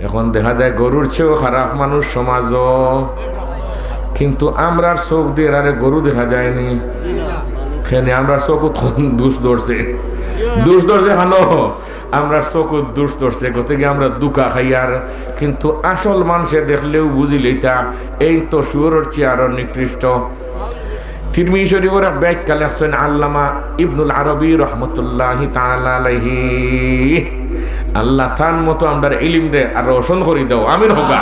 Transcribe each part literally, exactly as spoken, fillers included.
এখন দেখা যায় গরুর চেয়েও খারাপ মানুষ সমাজও, কিন্তু আমরার চোখ দিয়া এরারে গরু দেখা যায়নি। কেনে? আমরার চোখো কোন দোষ ধরছে? দোষ ধরছে কেনে? আমরার চোখো দোষ ধরছে, গতিকে আমরা ধোঁকা খাইয়ার। কিন্তু আসল মানষে দেখলেউ বুঝিলিতা, এইন তো শুয়োরর চেয়ে আরো নিকৃষ্ট। তিরমিজি শরীফর এক ব্যাখ্যা লেখছইন আল্লামা ইবনুল আরবি রহমতুল্লাহি তাআলা আলাইহি। আল্লাহ তান মতো আমরার ইলিমরে আরো রোশন করি দেও, আমিন কউক্কা।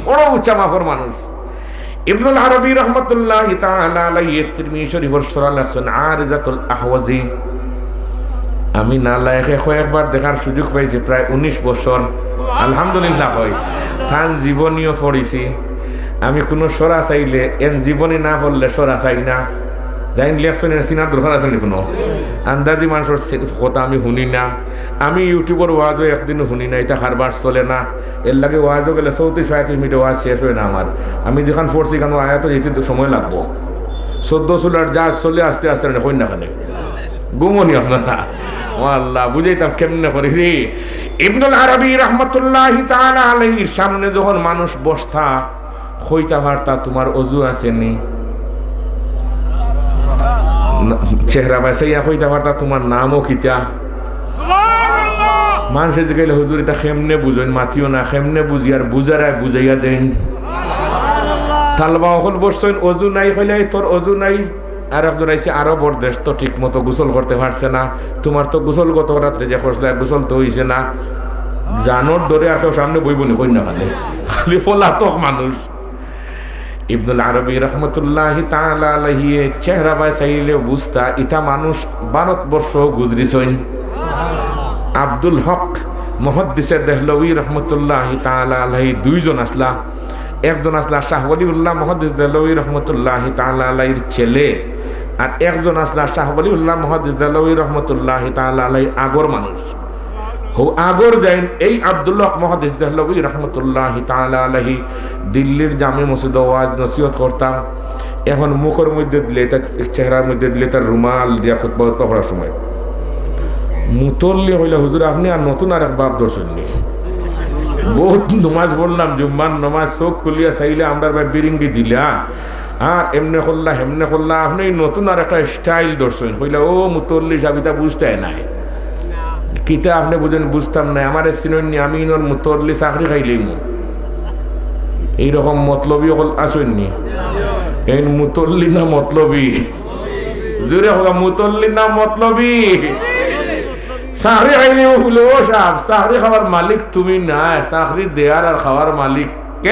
বড় উচ্চা মাপর মানুষ। ইবনুল আরবি রহমতুল্লাহি তাআলা আলাইহি তিরমিজি শরীফর শরহ লেখছইন আরিজাতুল আহওয়াজি। আমি নালায়েকে কয়েকবার দেখার সুযোগ পাইছি, প্রায় উনিশ বছর। আলহামদুলিল্লাহ কই। তান জীবনীও পড়ছি। আমি কুনু শরহ চাইলে, এন জীবনী না পড়লে শরহ চাই না। যেইন লেখছইন এন চিনার দরকার আছে নি কুনু? আন্দাজি মানষর চি-, কথা আমি হুনি না। আমি YouTubeর ওয়াজও একদিনও হুনি না, ইতা কারবার চলে না। এরলাগি ওয়াজও গেলে চৌত্রিশ পঁয়ত্রিশ মিনিটে ওয়াজ শেষ অয় না আমার। আমি যেখান পড়ছি, ইখান আয়াতও যেতে তো সময় লাগবো। চৌদ্দ চুলার জাহাজ চলে আস্তে আস্তে, মানে, কইন না কেনে? ঘুমো নি আপনারা? ও আল্লাহ, বুঝাইতাম কেমনে করি রে। ইবনুল আরবি রহমতুল্লাহি তাআলা আলাইহির সামনে যখন মানুষ বসতা, কইতা পারতা, "তুমার অজু আছে নি?" না, চেহারা বায় চাইয়া কইতা পারতা, "তুমার নামও কিতা?" মানষে জিকাইলে, "হুজুর, ইতা কেমনে বুঝইন?" মাতিও না, কেমনে বুঝিয়ার, বুঝারায় বুঝাইয়া দেইন। তালবা অকল বসছইন, "অজু নাই?" কইলে, "এই তোর অজু নাই।" আর একজন আইছে আরবর দেশ তো, ঠিক মতো গোসল করতে পারছে না। "তুমার তো গোসল গত রাত্রে যে করছিলা, গোসল তো অইছে না।" জানোর ডরে আর কেউ সামনে বইবো নি, কইন না কেনে? খালি পলাতক মানুষ। ইবনুল আরবি রহমতুল্লাহি তাআলা আলাইহি চেহারা বায় চাইলে বুঝতা, ইতা মানুষ ভারতবর্ষ গুজরিছইন। আব্দুল হক মুহাদ্দিসে দেহলভী রহমতুল্লাহি তাআলা আলাইহি দুইজন আছলা। একজন আছলা শাহ ওয়ালিউল্লাহ মুহাদ্দিস দেহলভী রহমতুল্লাহি তাআলা আলাইহির ছেলে, আর একজন আছলা শাহ ওয়ালিউল্লাহ মুহাদ্দিস দেহলভী রহমতুল্লাহি তাআলা আলাইহির আগর মানুষ। হউ আগর যেইন এই আব্দুল হক মুহাদ্দিস দেহলভী রহমতুল্লাহি তাআলা আলাইহি দিল্লির জামে মসজিদো ওয়াজ নসিহত করতা। এখন মুখর মধ্যে দিলে, ইতা চেহারার মধ্যে দিলে, ইতা রুমাল দিয়া খুতবা উতবা পড়ার সময় মুতল্লি কইলা, "হুজুর, আপনে আর নতুন আরেক বাপ ধরছইন নি?" বউত নমাজ পড়লাম, জুম্মার নমাজ, চউখ খুলিয়া চাইলে আমরার বায় বিরিঙ্গি দিলা, আর এমনে করলা, হেমনে করলা, আপনে ই নতুন আরেকটা style ধরছইন। কইলা, "ও মুতল্লি সাব, ইতা বুঝতায় নায়।" "কিতা আপনে বুঝইন?" "বুঝতাম নায়, আমারে চিনইন নি, আমি ইনোর মুতল্লি, চাকরি খাইলিমু।" এইরকম মতলবি অকল আছইন নি? এইন মুতল্লি না মতলবি? জোরে কউক্কা, মুতল্লি না মতলবি? চাকরি খাইলিমু বুলে, ও সাব, চাকরি খাওয়ার মালিক তুমি নায়, চাকরি দেয়ার আর খাওয়ার মালিক কে?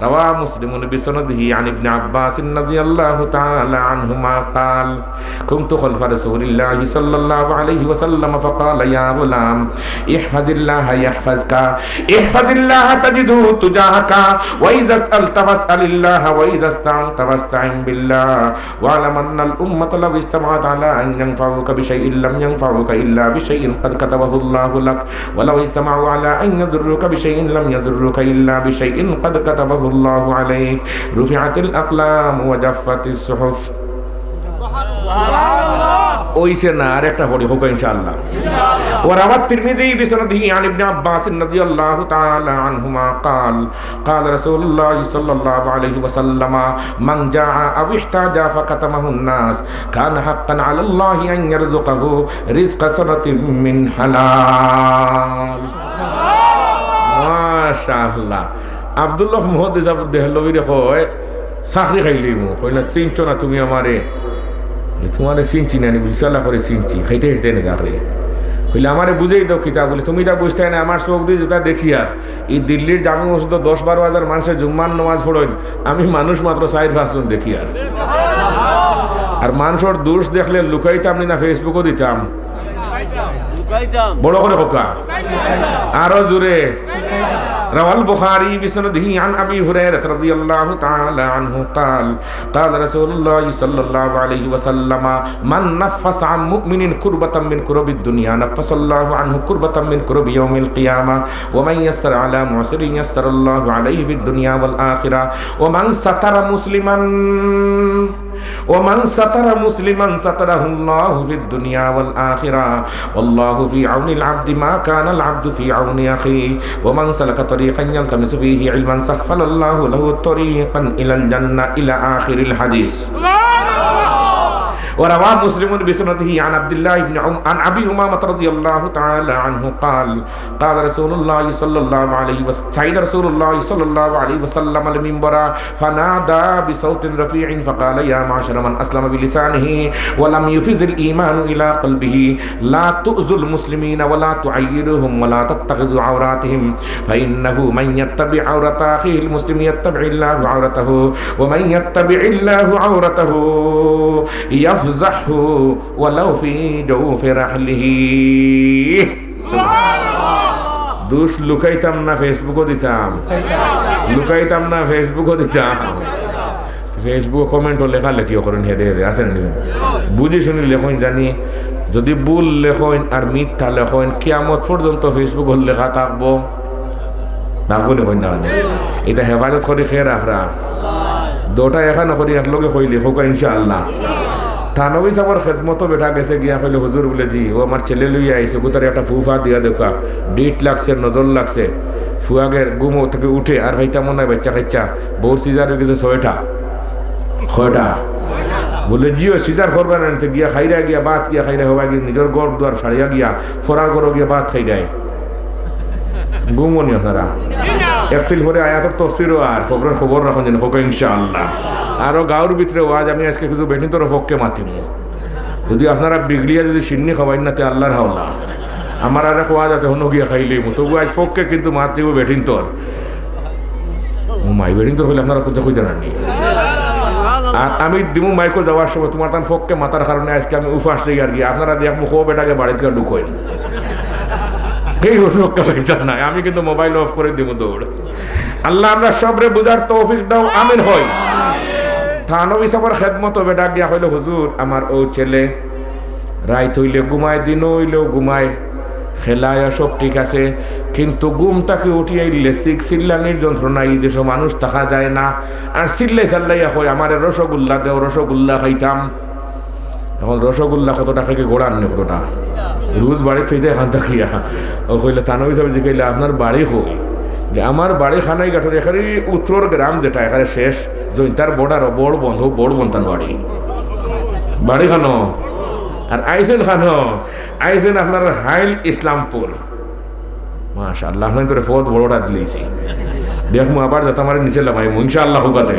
رواه مسلم بسنده عن ابن عباس رضي الله تعالى عنهما قال: كنت خلف رسول الله صلى الله عليه وسلم فقال: يا غلام، احفظ الله يحفظك، احفظ الله تجده تجاهك، وإذا سألت فاسأل الله، وإذا استعنت فاستعن بالله، واعلم أن الأمة لو اجتمعت على أن ينفعوك بشيء لم ينفعوك إلا بشيء قد كتبه الله لك، ولو اجتمعوا على أن يضروك بشيء لم يضروك إلا بشيء قد كتبه الله عليك، رفعت الأقلام وجفت الصحف. অইছে না, আরেকটা পড়ি কউক্কা ইনশাআল্লাহ। وروى الترمذي بسنده عن ابن عباس رضي الله تعالى عنهما قال: قال رسول الله صلى الله عليه وسلم: من جاع أو احتاج فكتمه الناس كان حقا على الله أن يرزقه رزق سنة من حلال. মাশাআল্লাহ। আব্দুল্লাহ মুহাদ্দিস আবু দেহলভীরে কয়, "চাকরি খাইলিমু।" কইলা, "চিনছো না তুমি আমারে?" "তুমারে চিনছি না নি, বিশালা করে চিনছি, খাইতে খাইতে না চাকরি।" কইলা, "আমারে বুঝাই দেও কিতা?" বলে, "তুমি ইতা বুঝতায় না, আমার চউখ দি যেতা দেখিয়ার, ই দিল্লির জামে মসজিদো দশ বারো হাজার মানষে জুম্মার নমাজ পড়ইন, আমি মানুষ মাত্র চাইর পাঁচজন দেখিয়ার। আর মানষর দোষ দেখলে লুকাইতাম নি না Facebookও দিতাম?" বড় করে কউক্কা। আরো জোরে। رواه البخاري بسنده عن أبي هريرة رضي الله تعالى عنه قال: قال رسول الله صلى الله عليه وسلم: من نفس عن مؤمن كربة من كرب الدنيا نفس الله عنه كربة من كرب يوم القيامة، ومن يسر على معسر يسر الله عليه في الدنيا والآخرة، ومن ستر مسلما ومن ستر مسلما ستره الله في الدنيا والآخرة، والله في عون العبد ما كان العبد في عون أخيه، ومن سلك طريقا يلتمس فيه علما سهل الله له طريقا إلى الجنة، إلى آخر الحديث. وروى مسلم بسنده عن عبد الله بن عم-، عن أبي أمامة رضي الله تعالى عنه قال، قال رسول الله صلى الله عليه وسلم، صعد رسول الله صلى الله عليه وسلم المنبر فنادى بصوت رفيع فقال: يا معشر من أسلم بلسانه ولم يفز الإيمان إلى قلبه، لا تؤذوا المسلمين ولا تعيروهم ولا تتخذوا عوراتهم، فإنه من يتبع عورة أخيه المسلم يتبع الله عورته، ومن يتبع الله عورته يفضحه ولو في جوف رحله. দুষ লুকাইতাম না, Facebook-ও দিতাম। লুকাইতাম না, Facebook-ও দিতাম। Facebook-ও comment-ও লেখালেখিও করইন, হেরে হেরে আছেন নি? বুঝি শুনি লেখইন জানি, যদি ভুল লেখইন আর মিথ্যা লেখইন, কিয়ামত পর্যন্ত Facebook-ও লেখা থাকবো। থাকবো নি কইন না মানে? ইটা হেফাজত করি খের আখরা। দুটা এখানো করি একলগে কইলি, কউক্কা ইনশাআল্লাহ। থানবী সাবর খেদমতো বেটা গেছে গিয়া কইলো, "হুজুর," বুলে, "জি, ও আমার ছেলে লইয়া আইছে, গুতারে একটা ফুফা দিয়া দেউক্কা, ডিট লাগছে, নজর লাগছে, ফুয়াগের ঘুম থাকি উঠে আর খাইতা মনে হয় বাচ্চা খাইচ্ছা, বউর সিজার অই গেছে ছয়টা।" কয়টা? বুলে, "জি, ও সিজার করবা না, তে গিয়া খাইরা গিয়া, ভাত গিয়া খাইরা, হবা গিয়া, নিজর ঘর দুয়ার ছাড়িয়া গিয়া, ফরার ঘরো গিয়া ভাত খাইরায়।" ঘুমো নি আপনারা? একতিল পরে আয়াতর তফসিরও আর খবরের খবর রাখইন যেন, কউক্কা ইনশাআল্লাহ। আরো গাঁওর ভিতরে ওয়াজ আমি আজকে কিছু বেটিন্তর পক্ষে মাতিমু। যদি আপনারা বিগড়িয়া যদি শিন্নি খাওয়াইন না, তে আল্লাহর হাওলা। আমার আরেক ওয়াজ আছে, হনো গিয়া খাইলিমু। তবু আজ পক্ষে কিন্তু মাত দিব বেটিন্তর। মাই বেটিন্তর কইলে আপনারা কইতা কইতা না নি? আর আমি দিমু মাইকো যাওয়ার সময়, তুমার তান পক্ষে মাতার কারণে আজকে আমি উপাস যাই আর কি। আপনারা দেখমু কো বেটাকে বাড়িত গিয়া ঢুকইন। এই হুজুর রক্ষা পাইতাম না, আমি কিন্তু mobile off করি দিমু দৌড়। আল্লাহ আমরা সবরে বুঝার তৌফিক দাও, আমিন কই। থানবী সাবর খেদমতো বেটা গিয়া কইলো, "হুজুর, আমার অউ ছেলে রাইত অইলে ঘুমায়, দিন অইলেও ঘুমায়, খেলায়, সব ঠিক আছে, কিন্তু ঘুম থাকি উঠিয়া ইলে চিক চিল্লানির যন্ত্রণায় ই দেশো মানুষ থাকা যায় না, আর চিল্লাই চাল্লাইয়া কয়, 'আমারে রসগোল্লা দেও, রসগোল্লা খাইতাম।'" এখন রসগোল্লা কতটা খাইকে গোড়া আননি কতটা? রোজ বাড়ি থইতে এখান থাকিয়া। ও কইলে, থানবী সাবে জিকাইলে, "আপনার বাড়ি কই?" যে, "আমার বাড়ি কানাইঘাটর একেবারে উত্তরর গ্রাম যেটা, একেবারে শেষ, জৈন্তার border-ও, বড় বন্ধ, বড় বন্তান বাড়ি।" বাড়ি খানো? আর আইছেন খানো? আইছেন আপনার হাইল ইসলামপুর। মাশাআল্লাহ, আপনার তোরে পথ বড়টা দিলাইছি। দেখমু আবার যাতে আমার নিচে লামাইমু, ইনশাআল্লাহ, হুকাতে।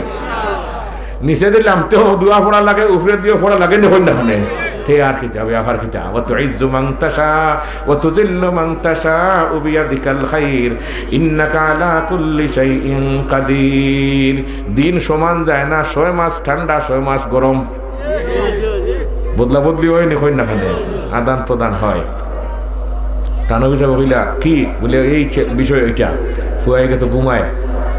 নিচে দিলাম তো দোয়া পড়া লাগে, উপরে দিয়েও পড়া লাগে, দেখুন না ওখানে। তে আর কিতা, ব্যাপার কিতা? "وتعز من تشاء وتذل من تشاء بيدك الخير إنك على كل شيء قدير।" দিন সমান যায় না, ছয় মাস ঠান্ডা, ছয় মাস গরম। বদলা বদলি অয়নি, কইন না কেনে? আদান প্রদান হয়। থানবী সাবে কইলা, "কি?" বুলে, "এই চে-, বিষয় ওইটা।" ফুয়াইগে তো ঘুমায়,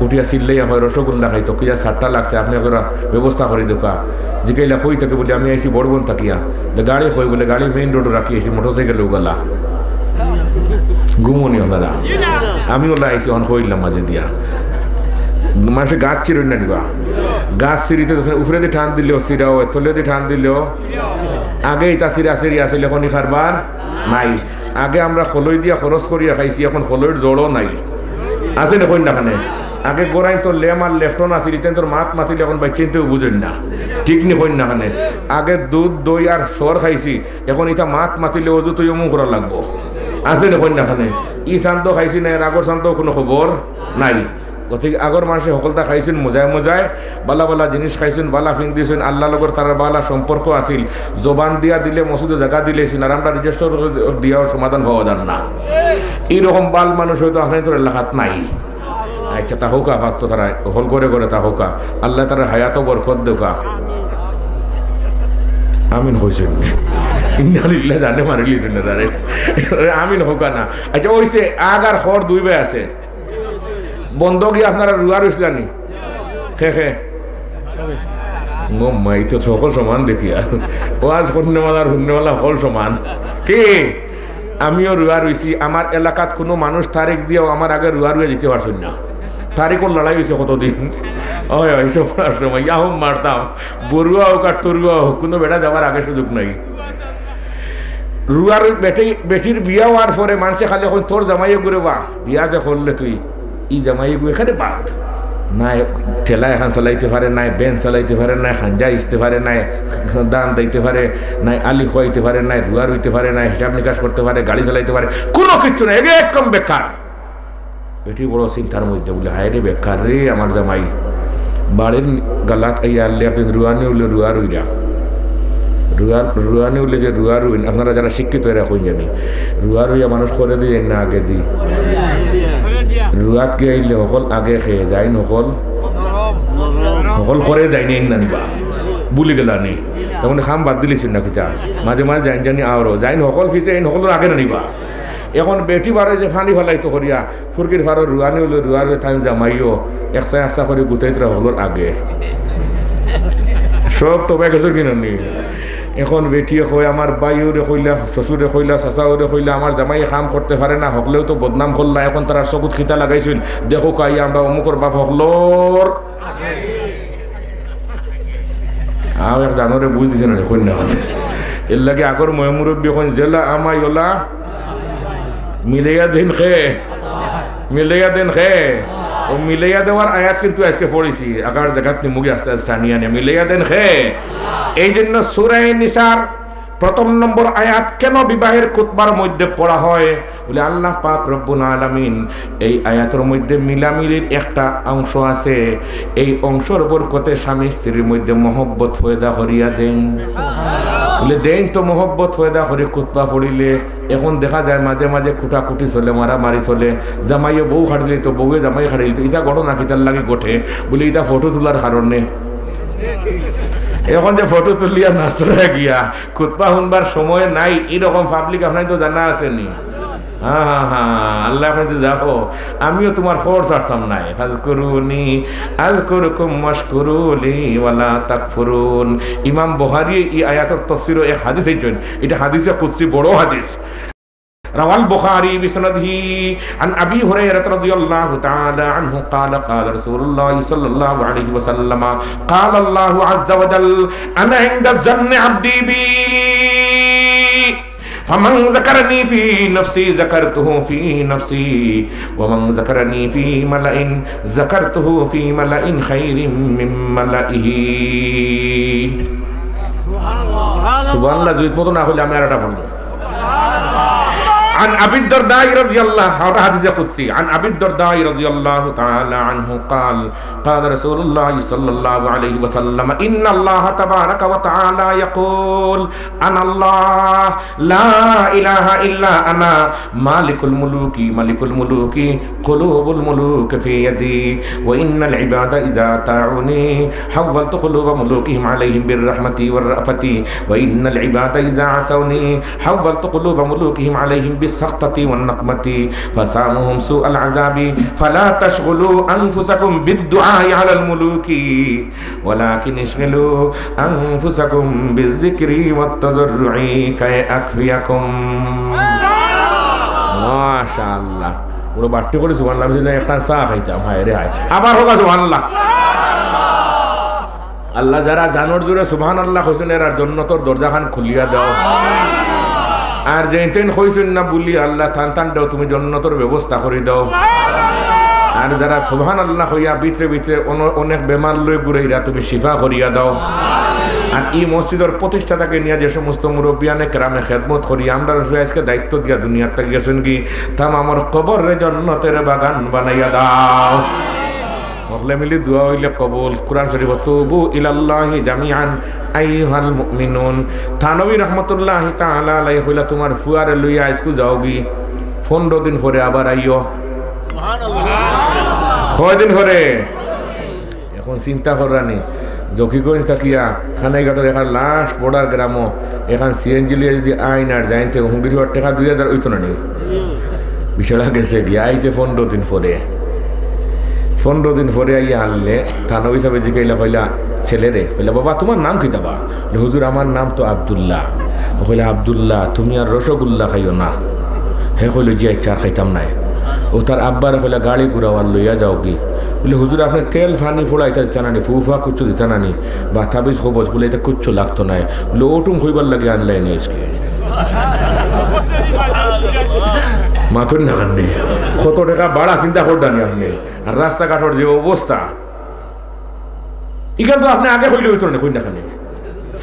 উঠিয়া চিল্লাইয়া কয়, "রসগোল্লা খাইতো, কিতা সাতটা লাগছে, আপনে একটা ব্যবস্থা করি দেউক্কা।" জিকাইলা, "কই থাকি?" বুলে, "আমি আইছি বড়বন থাকিয়া।" বুলে, "গাড়ি কই?" বুলে, "গাড়ি main road-ও রাখি আইছি, motorcycle-ও গেলা।" ঘুমো নি আপনারা? আমি ওলা আইছি, অখন কইলাম মাঝে দিয়া। মাসে গাছ চিরইন না নিবা। গাছ চিরিতে তো উপরেদি টান দিলেও চিরা অয়, তলেদি টান দিলেও আগে ইতা চিরা চিরি আছিল, এখন ই কারবার নাই। আগে আমরা খলই দিয়া খরচ করিয়া খাইছি, এখন খলইর জড়ও নাই। আছে নি, কইন না কেনে? আগে গরাইন তো লেম আর লেফটন আছিল, ইতাইন তোর মাত মাতিলে এখন বাইচ্চাইন্তেও বুঝইন না। ঠিক নি, কইন না কেনে? আগে দুধ, দই আর সর খাইছি, এখন ইতা মাত মাতিলে অজু তো অমুক করা লাগবো। আছে নি, কইন না কেনে? ই চান্দ খাইছি না, এর আগর চান্দ কোনো খবর নাই। গতিকে আগর মানষে হকলতা খাইছইন মজায় মজায়, বালা বালা জিনিস খাইছইন, বালা ফিন্দিছইন, আল্লাহ লগর তারার বালা সম্পর্ক আছিল। জবান দিয়া দিলে মসজিদো জাগা দিলাইছইন, আর আমরা register দিয়াও সমাধান পাওয়া যার না। এইরকম বাল মানুষ হয়তো আপনার তোর এলাকাত নাই। আচ্ছা, তা হোকা, পাক তো তারা হল করে করে তা হোকা। আল্লাহ তারা হায়াতও বরকত দেউকা। আমিন কইছইন। ইন্না লিল্লাহ জানে মারিলিছইন না তারে। আমিন হোকা না। আচ্ছা, ওইছে আগ আর খর দুই ভাই আছে। বন্ধ গিয়া আপনারা রুয়া রইছিলানি? খে খে। ও মাই তো সকল সমান দেখিয়া। ওয়াজ করনেওয়ালা আর হুননেওয়ালা হল সমান। কি? আমিও রুয়া রুইছি, আমার এলাকাত কুনু মানুষ তারিখ দিয়াও আমার আগে রুয়া রুয়া দিতে পারছইন না। তারিখর লড়াই অইছে কতদিন। অয়, অয়, সব সময় ইয়াহুম মারতাম, বড়ুয়া অউক আর টরুয়া অউক, কুনু বেটা যাওয়ার আগে সুযোগ নাই। রুয়ার বেটি, বেটির বিয়া অওয়ার পরে মানষে খালি কইন, "তোর জামাই এগুরে বা, বিয়া যে করলে তুই, ই জামাই এগু এখানে বাদ।" নায় ঠেলা এখান চালাইতে পারে, নায় ভ্যান চালাইতে পারে, নায় খাঞ্জা ইসতে পারে, নায় ধান দিতে পারে, নায় আলি খুয়াইতে পারে, নায় রুয়া রুইতে পারে, নায় হিসাব নিকাশ করতে পারে, গাড়ি চালাইতে পারে, কুনু কিচ্ছু নাই, একদম বেকার। বেটি বড় চিন্তার মধ্যে, বলে, "হায় রে, বেকার রে আমার জামাই।" বাড়ির গালাত আইয়া আনলে একদিন রুয়ানি অইলে রুয়া রুইরা। রুয়া-, রুয়ানি অইলে যে রুয়া রুইন, আপনারা যারা শিক্ষিত এরা কইন জানি, রুয়া রুইয়া মানুষ করে দি না আগে দি? রুয়াত গিয়া আইলে হকল আগে খেয়ে যাইন, হকল, হকল করে যাইন, এইন না নিবা? ভুলি গেলা নি? তখন খাম বাদ দিলিছইন না কিতা? মাঝে মাঝে যাইন জানি আওরো, যাইন হকল পিছে, এইন হকলর আগে না নিবা? এখন বেটি বারে যে পানি ফালাইতো করিয়া, ফুরকির ফারো রুয়ানি অইলো, রুয়া রুইয়া তান জামাইও একসা একসা করি গুতাইতরা হকলর আগে। সব তো পাই গেছে কিনা নি? এখন বেটিয়ে কয়, "আমার ভাইওরে কইলা, শ্বশুরে কইলা, চাচাওরে কইলা, আমার জামাই কাম করতে পারে না, হকলেও তো বদনাম করলা, এখন তারার চকুত খিতা লাগাইছইন, দেখো কাই আমরা অমুকর বাপ হকলর।" আও এক জানোরে বুঝ দিছে না নি, কইন না। এর লাগি আগর ময়-মুরব্বি কইন, "জেলা আমাই ওলা মিলাইয়া দেইন কে, মিলাইয়া দেইন কে।" ও মিলাইয়া দেওয়ার আয়াত কিন্তু আজকে পড়ছি, আগার জাগাত নিমুগি আস্তে আস্তে টানিয়া নিয়া। মিলাইয়া দেইন কে? এই জন্য সূরা নিসার প্রথম নম্বর আয়াত কেন বিবাহের খুতবার মধ্যে পড়া হয়? বলে, আল্লাহ পাক রব্বুল আলামিন এই আয়াতর মধ্যে মিলামিলির একটা অংশ আছে, এই অংশর বরকতে স্বামী স্ত্রীর মধ্যে মহব্বত পয়দা করিয়া দেইন। বলে, দেইন তো মহব্বত পয়দা করি খুতবা পড়িলে। এখন দেখা যায় মাঝে মাঝে কুটাকুটি চলে, মারামারি চলে, জামাইয়ে বউ কাড়িলিতো, বউয়ে জামাই কাড়িলিতো, ইতা ঘটনা কিতার লাগি ঘটে? বলে, ইতা ফটো তুলার কারণে। এখন যে ফটো তুলিয়া নাচরা গিয়া খুতবা হুনবার সময় নাই, এরকম পাবলিক আপনার তো জানা আছে নি? হ্যাঁ, হ্যাঁ, হ্যাঁ, আল্লাহ এখন তো যাবো, আমিও তোমার খবর ছাড়তাম নাই। ফাজকুরুনি আযকুরকুম ওয়াশকুরুলি ওয়ালা তাকফুরুন। ইমাম বুখারী এই আয়াতর তফসিরও এক হাদিস এইজন, এটা হাদিসে কুদসি, বড় হাদিস। رواه البخاري بسنده عن أبي هريرة رضي الله تعالى عنه قال قال رسول الله صلى الله عليه وسلم قال الله عز وجل أنا عند ظن عبدي بي فمن ذكرني في نفسه ذكرته في نفسي ومن ذكرني في ملأ ذكرته في ملأ خير من ملئه। সুবহানাল্লাহ, জুইত মতো না হইলে আমি আর একটা পড়ব। عن أبي الدرداء رضي الله، هذا حديث قدسي، عن أبي الدرداء رضي الله تعالى عنه قال قال رسول الله صلى الله عليه وسلم إن الله تبارك وتعالى يقول أنا الله لا إله إلا أنا مالك الملوك ملك الملوك قلوب الملوك في يدي وإن العباد إذا أطاعوني حولت قلوب ملوكهم عليهم بالرحمة والرأفة وإن العباد إذا عصوني حولت قلوب ملوكهم عليهم بالسخطة والنقمة فساموهم سوء العذاب فلا تشغلوا أنفسكم بالدعاء على الملوك ولكن اشغلوا أنفسكم بالذكر والتضرع كي أكفيكم। মাশাআল্লাহ। ওরা বাট্টি করে সুবহানাল্লাহ, আমি যদি একটা চা খাইতাম, হায় রে হায়। আবার হোক সুবহানাল্লাহ। আল্লাহ, যারা জানোর জোরে সুবহানাল্লাহ কইছইন, এরার জন্নতর দরজাখান খুলিয়া দাও। আর যেইন তেইন কইছইন না বুলি, আল্লাহ, তান তানরেও তুমি জন্নতর ব্যবস্থা করি দাও। আর যারা সুবহানাল্লাহ কইয়া ভিতরে ভিতরে অন-, অনেক বেমার লই ঘুরাইরা, তুমি শিফা করিয়া দাও। আর ই মসজিদর প্রতিষ্ঠাতাকে নিয়া যে সমস্ত মুরব্বিয়ানে কেরামে খেদমত করি, আমরার উপরে আজকে দায়িত্ব দিয়া দুনিয়ার থাকি গেছইন গি, তামামর কবররে জন্নতর বাগান বানাইয়া দাও। হকলে মিলি দোয়া অইলে কবুল। কুরআন শরীফ, "তুবু ইলাল্লাহি জামিআন আইয়ুহাল মুমিনুন।" থানবী রহমতুল্লাহি তাআলা আলাইহি কইলা, "তুমার ফুয়ারে লইয়া আইজকু যাওগি, পনরো দিন পরে আবার আইও।" কয়দিন পরে? এখন চিন্তা কররানি, জকিগঞ্জ থাকিয়া কানাইঘাটর এখান last border গ্রামো এখান সিএনজি লইয়া যদি আইন আর যাইন, তে হুঙ্গির হওয়ার টেকা দুই হাজার অইতো না নি? বিছানা গেছে গিয়া, আইছে পনরো দিন পরে। পনরো দিন পরে আইয়া হারলে, থানবী সাবে জিকাইলা, কইলা, ছেলেরে, কইলা, "বাবা, তুমার নাম কিতা বা?" বলে, "হুজুর, আমার নাম তো আব্দুল্লাহ।" ও কইলা, "আব্দুল্লাহ, তুমি আর রসগোল্লা খাইও না।" হে কইলো, "জি আচ্ছা, আর খাইতাম নায়।" অউ তার আব্বারে কইলা, "গাড়ি ঘুরাও আর লইয়া যাওগি।" বুলে, "হুজুর, আপনে তেল পানি ফুড়া ইতা দিতা নানি, ফুফা কুচ্ছু দিতা নানি, বা তাবিজ কবজ?" বুলে, "ইতা কুচ্ছু লাগতো নায়।" বুলে, "অউটুম কইবার লাগি আনলায় নি আইজকে?" মাতইন না কেনে? কত টেকা ভাড়া চিন্তা কররা নি আপনে? আর রাস্তাঘাটর যে অবস্থা, ইখান তো আপনে আগে কইলে অইতো না, কইন না কেনে?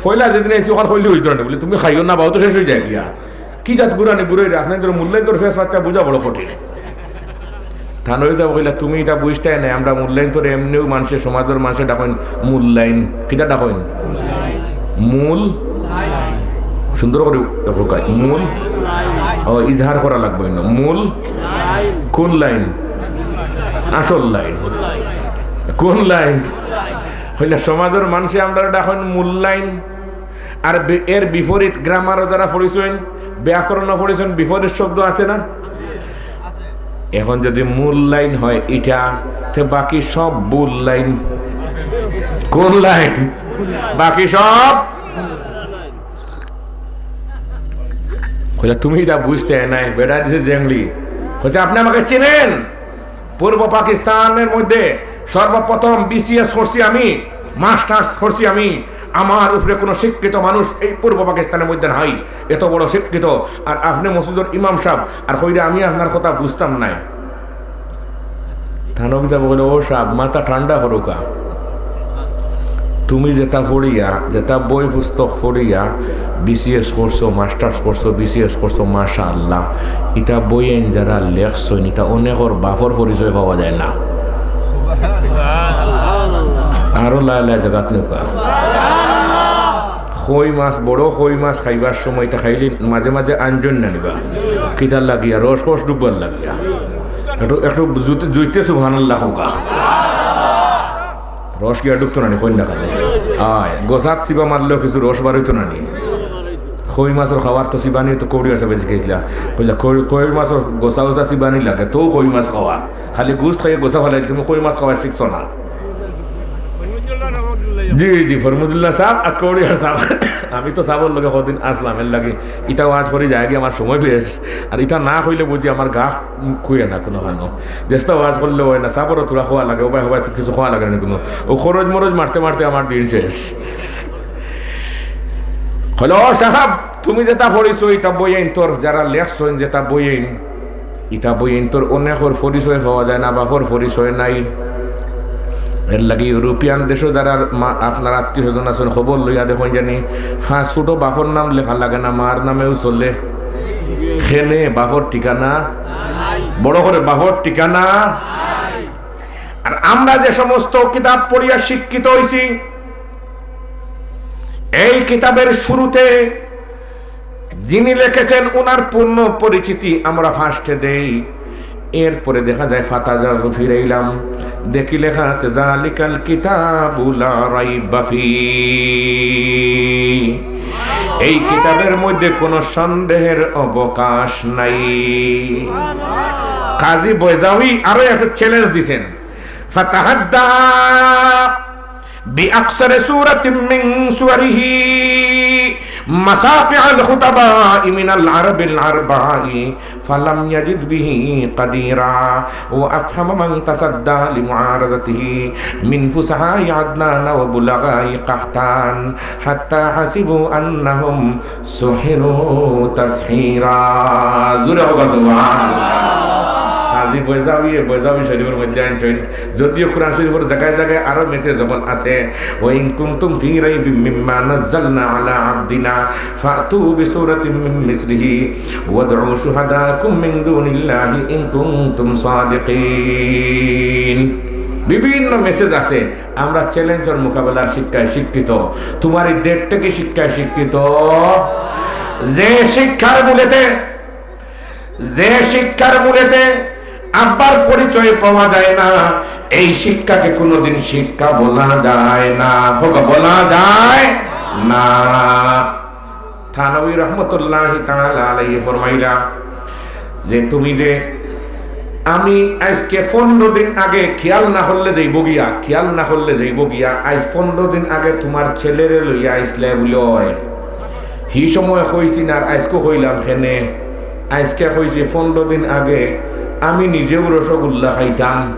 পয়লা যেদিন আইছি, অখান কইলে অইতো না, বুলে, "তুমি খাইও না, বা অউ তো শেষ অইযায় গিয়া।" কি জাত ঘুরানি ঘুরাইরা, আপনাইনতর মূল্যাইনতর ফেস বাচ্চা বুঝা বড় কঠিন। থানবী ছাব কইলা, "তুমি ইতা বুঝতায় নায়, আমরা মূল্যাইনতরে এমনেউ মানষে, সমাজর মানষে ডাকইন মূল্যাইন।" কিতা ডাকইন? মূল। সুন্দর করি ডাকউক্কা, মূল। ও, ইজহার করা লাগবো না। মূল। কোন লাইন? আসল লাইন। কোন লাইন? কইলা, সমাজর মানষে আমরারে ডাকইন মূল্যাইন। আর বে-, এর বিপরীত গ্রামারও যারা পড়ছইন, ব্যাকরণও পড়ছইন, বিপরীত শব্দ আছে না? এখন যদি মূল লাইন হয় ইটা, তে বাকি সব ভুল লাইন। কোন লাইন? বাকি সব। কইলা, "তুমি ইতা বুঝতায় নায়, বেটা দিছে জেংলি।" কইছে, "আপনে আমাকে চিনেন?" পূর্ব পাকিস্তানের মধ্যে সর্বপ্রথম বিসিএস করছি আমি, মাস্টার্স করছি আমি। আমার উপরে কোনো শিক্ষিত মানুষ এই পূর্ব পাকিস্তানের মধ্যে নাই, এত বড় শিক্ষিত। আর আপনে মসজিদর ইমাম সাব, আর কইরা আমি আপনার কথা বুঝতাম নায়। থানবী ছাব কইলা, "ও সাব, মাথা ঠান্ডা করউক্কা। তুমি যেটা পড়িয়া, যেটা বই পুস্তক পড়িয়া, বিসিএস করছো, মাস্টার্স করছো, বিসিএস করছো, মাশাআল্লাহ, ইটা বইয়াইন যারা লেখছইন, ইতা অনেকর বাপর পরিচয় পাওয়া যায় না।" আরো লায় লায় জাগাত নেউক্কা। কই মাছ, বড় কই মাছ খাইবার সময় ইতা খাইলে মাঝে মাঝে আঞ্জন না নিবা। কিতার লাগিয়া? রস কস ডুববার লাগিয়া। একটু, একটু জুইতে, জুইতে সুবহানাল্লাহ কউক্কা। রস গিয়া ঢুকতো না নি, কইন না কেনে? আয়, গোসাত চিবা মারলেও কিছু রস বারইতো না নি? কই মাছর খাওয়ার তো চিবানি তো কৌড়ি আছে বেশি খাইছিলা। কইলা, "কই, কই মাছর গোসা গোসা চিবানি লাগে, তো কই মাছ খাওয়া। খালি গোস্ত খাইয়া গোসা ফালাই, তুমি কই মাছ খাওয়া শিখছো না।" জি, জি, ফরমুদুল্লাহ সাব আর কৌড়িয়ার সাব। আমি তো সাবর লগে কদিন আসলাম, এর লাগি ইতা ওয়াজ করি যায়গি আমার সময় বেশ। আর ইতা না কইলে বুঝি আমার গা খুয়ে না কোনো খানো। যেস্তা ওয়াজ করলে অয় না, সাবরও থুড়া কওয়া লাগে, ওবায় হবায় কিছু কওয়া লাগে না কোনো। অউ খরচ মরচ মারতে মারতে আমার দিন শেষ। কইলা, "ও সাব, তুমি যেটা পড়িছো, ইতা বইয়াইনতর যারা লেখছইন, যেটা বইয়াইন, ইতা বইয়াইনতর অনেকর পরিচয় পাওয়া যায় না, বাপর পরিচয় নাই।" এর লাগি ইউরোপিয়ান দেশো যারা মা-, আপনার আত্মীয় স্বজন আছইন, খবর লইয়া দেখইন জানি, পাসপোর্টো বাপর নাম লেখা লাগে না, মার নামেও চলে। কেনে? বাপর ঠিকানা। বড় করি, বাপর ঠিকানা। আর আমরা যে সমস্ত কিতাব পড়িয়া শিক্ষিত অইছি, এই কিতাবের শুরুতে যিনি লিখেছেন, ওনার পূর্ণ পরিচিতি আমরা ফার্স্টে দেই। এরপরে দেখা যায়, ফাতা যখন ফিরাইলাম, দেখি লেখা আছে, "জালিকাল কিতাবু লা রাইবা ফি।" এই কিতাবের মধ্যে কোনো সন্দেহের অবকাশ নাই। কাজী বয়জাবি আরো একটা চ্যালেঞ্জ দিছেন, ফাতাহাদ্দা বিআকসারি সূরাতিন মিন সুয়ারিহি মাসাকিআল খুতাবাই মিনাল আরাবিল আরবাই ফালাম ইয়াজিদ বিহি কাদিরা ওয়া আফহামা মান তাসাদ্দা লিমুআরাদাতিহি মিন ফুসাহাই আদনান ওয়া বুলাগাই কাহতান হাত্তা হাসিবু আন্নাহুম সুহিরু তাসহিরা। জোরে কউক্কা সুবহানাল্লাহ। কাজী বয়জাবিয়ে বয়জাবি শরীফের মধ্যে আনছইন, যদিও কোরআন শরীফের জায়গায় জায়গায় আরো মেসেজ যখন আছে, "ওয়া ইন কুনতুম ফি রাইবিম মিম্মা নাজ্জালনা আলা আবদিনা ফাতু বিসূরাতিম মিন মিসলিহি ওয়াদউ শুহাদাকুম মিন দুনিল্লাহি ইন কুনতুম সাদিকিন।" বিভিন্ন মেসেজ আছে। আমরা চ্যালেঞ্জর মোকাবেলার শিক্ষায় শিক্ষিত। তোমার এই দেড়টা কি শিক্ষায় শিক্ষিত? যে শিক্ষার মূলেতে, যে শিক্ষার মূলেতে আব্বার পরিচয় পাওয়া যায় না, এই শিক্ষাকে কোনোদিন শিক্ষা বলা যায় না। কউক্কা, বলা যায় না। থানবী রহমতুল্লাহি তাআলা আলাইহি ফরমাইলা যে, "তুমি যে, আমি আইজকে পনরো দিন আগে খেয়াল না করলে যাইবো গিয়া, খেয়াল না করলে যাইবো গিয়া, আইজ পনরো দিন আগে তোমার ছেলেরে লইয়া আইছলায় বুলে অয়, হি সময় কইছি না, আর আইজকু কইলাম কেনে?" আইজকে কইছি পনরো দিন আগে আমি নিজেও রসগোল্লা খাইতাম।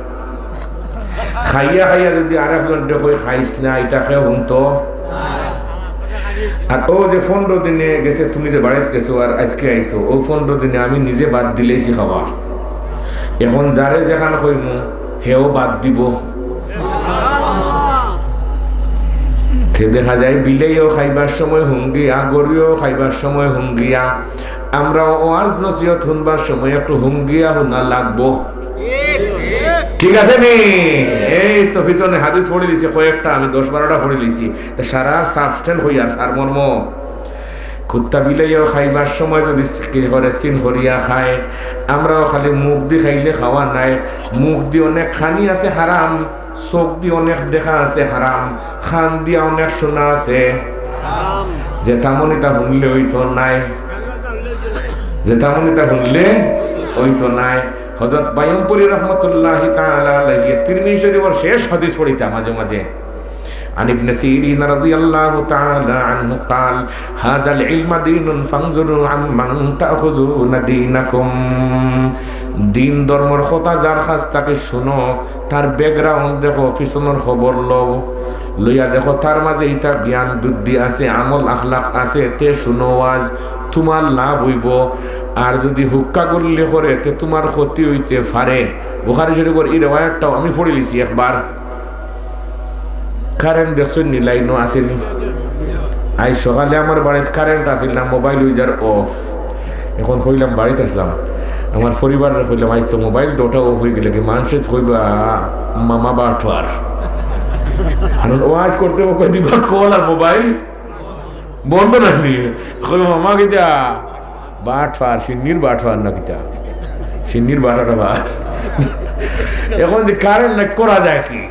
খাইয়া খাইয়া যুদি আরেকজনরে কই, "খাইস না," ইতা কেউ হুনতো? আর অউ যে পনরো দিনে গেছে, তুমি যে বাড়িত গেছো আর আইজকে আইছো, অউ পনরো দিনে আমি নিজে বাদ দিলাইছি খাওয়া। এখন যারে যেখান কইমু, হেও বাদ দিবো। তে দেখা যায়, বিলাইও খাইবার সময় হুঙ্গিয়া, গরুও খাইবার সময় হুঙ্গিয়া। আমরা ওয়াজ নসিহত হুনবার সময় একটু হুঙ্গিয়া হুনা লাগবো। ঠিক আছে নি? এই তো পিছনে হাদিস পড়ি লিছি কয়েকটা, আমি দশ বারোটা পড়ি লিছি। তে সারা substance কইয়ার সারমর্ম। কুত্তা বিলাইও খাইবার সময় যুদি কি করে, চিন করিয়া খায়, আমরাও খালি মুখ দি খাইলে খাওয়া নায়। মুখ দি অনেক খানি আছে হারাম, চোখ দি অনেক দেখা আছে হারাম, কান দিয়া অনেক শুনা আছে। যেতা মনে তা হুনলে অইতো নায়, যেতা মনে তা হুনলে অইতো নায়। হযরত বায়ুমপুরী রহমতুল্লাহি তাআলা আলাইহি তিরমিজি শরীফর শেষ হাদিস পড়িতা মাঝে মাঝে। عن ابن سيرين رضي الله تعالى عنه قال: هذا العلم دين فانظروا عمن تأخذون دينكم। দিন ধর্মর কথা যার কাছ থাকি শুনো, তার background দেখো, পিছনর খবর লও, লইয়া দেখো তার মাঝে ইতা জ্ঞান বুদ্ধি আছে, আমল আখলাক আছে, তে শুনো ওয়াজ, তুমার লাভ অইবো। আর যুদি হুক্কা গুল্লি করে, তে তুমার ক্ষতি অইতে পারে। বুখারী শরীফর ই রেওয়ায়াতটাও আমি পড়ি লিছি একবার। কারেন্ট দেখছইন নি? লাইনও আছে নি? আইজ সকালে আমার বাড়িত কারেন্ট আছিল না, মোবাইল অইযার off। এখন কইলাম, বাড়িত আছলাম, আমার পরিবাররে কইলাম, "আইজ তো মোবাইল দুটা off অইগেলে কি মানষে কইবা মামা বাটপার।" কারণ ওয়াজ করতে ও কই দিবা কল আর মোবাইল বন্ধ নায় নি। কইবা, "মামা কিতা বাটপার, সিন্নির বাটপার না কিতা? সিন্নির বাটপার।" এখন যে কারেন্ট নাই, করা যায় কি?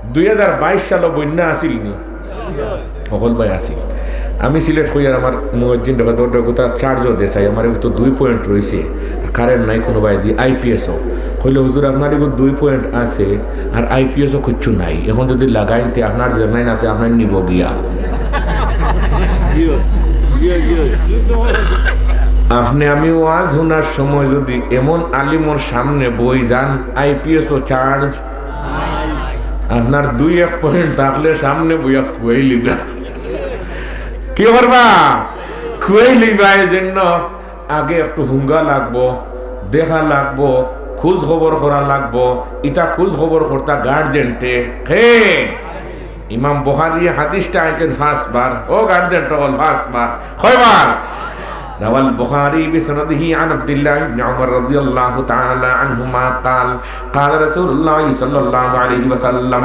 দুই হাজার বাইশ সালো বন্যা আছিল নি? হকল ভাই আছিল। আমি সিলেট কইয়ার আমার মুয়াজ্জিন ঢাকা দৌড় ঢাকা তার চার্জও দে চাই, আমার এগুলো তো দুই পয়েন্ট রইছে, কারেন্ট নাই কোনো ভাই দি, আইপিএসও। কইলে, "হুজুর, আপনার এগুলো দুই পয়েন্ট আছে আর আইপিএসও কিচ্ছু নাই, এখন যুদি লাগাইন তে আপনার যে লাইন আছে আপনার নিব গিয়া।" আপনে আমি ওয়াজ হুনার সময় যুদি এমন আলিমর সামনে বই যান, আইপিএসও চার্জ আপনার দুই এক পয়েন্ট থাকলে সামনে বইয়া খুয়াই লিবা। কি করবা? খুয়াই লিবা। এই জন্য আগে একটু হুঙ্গা লাগবো, দেখা লাগবো, খোঁজ খবর করা লাগবো। ইতা খোঁজ খবর করতা গার্জেন্টে। হে, ইমাম বুখারী হাদিসটা আনছেন পাঁচবার। ও গার্জেন্ট অকল, পাঁচবার। কয়বার? روى البخاري بسنده عن عبد الله بن عمر رضي الله تعالى عنهما قال: قال رسول الله صلى الله عليه وسلم: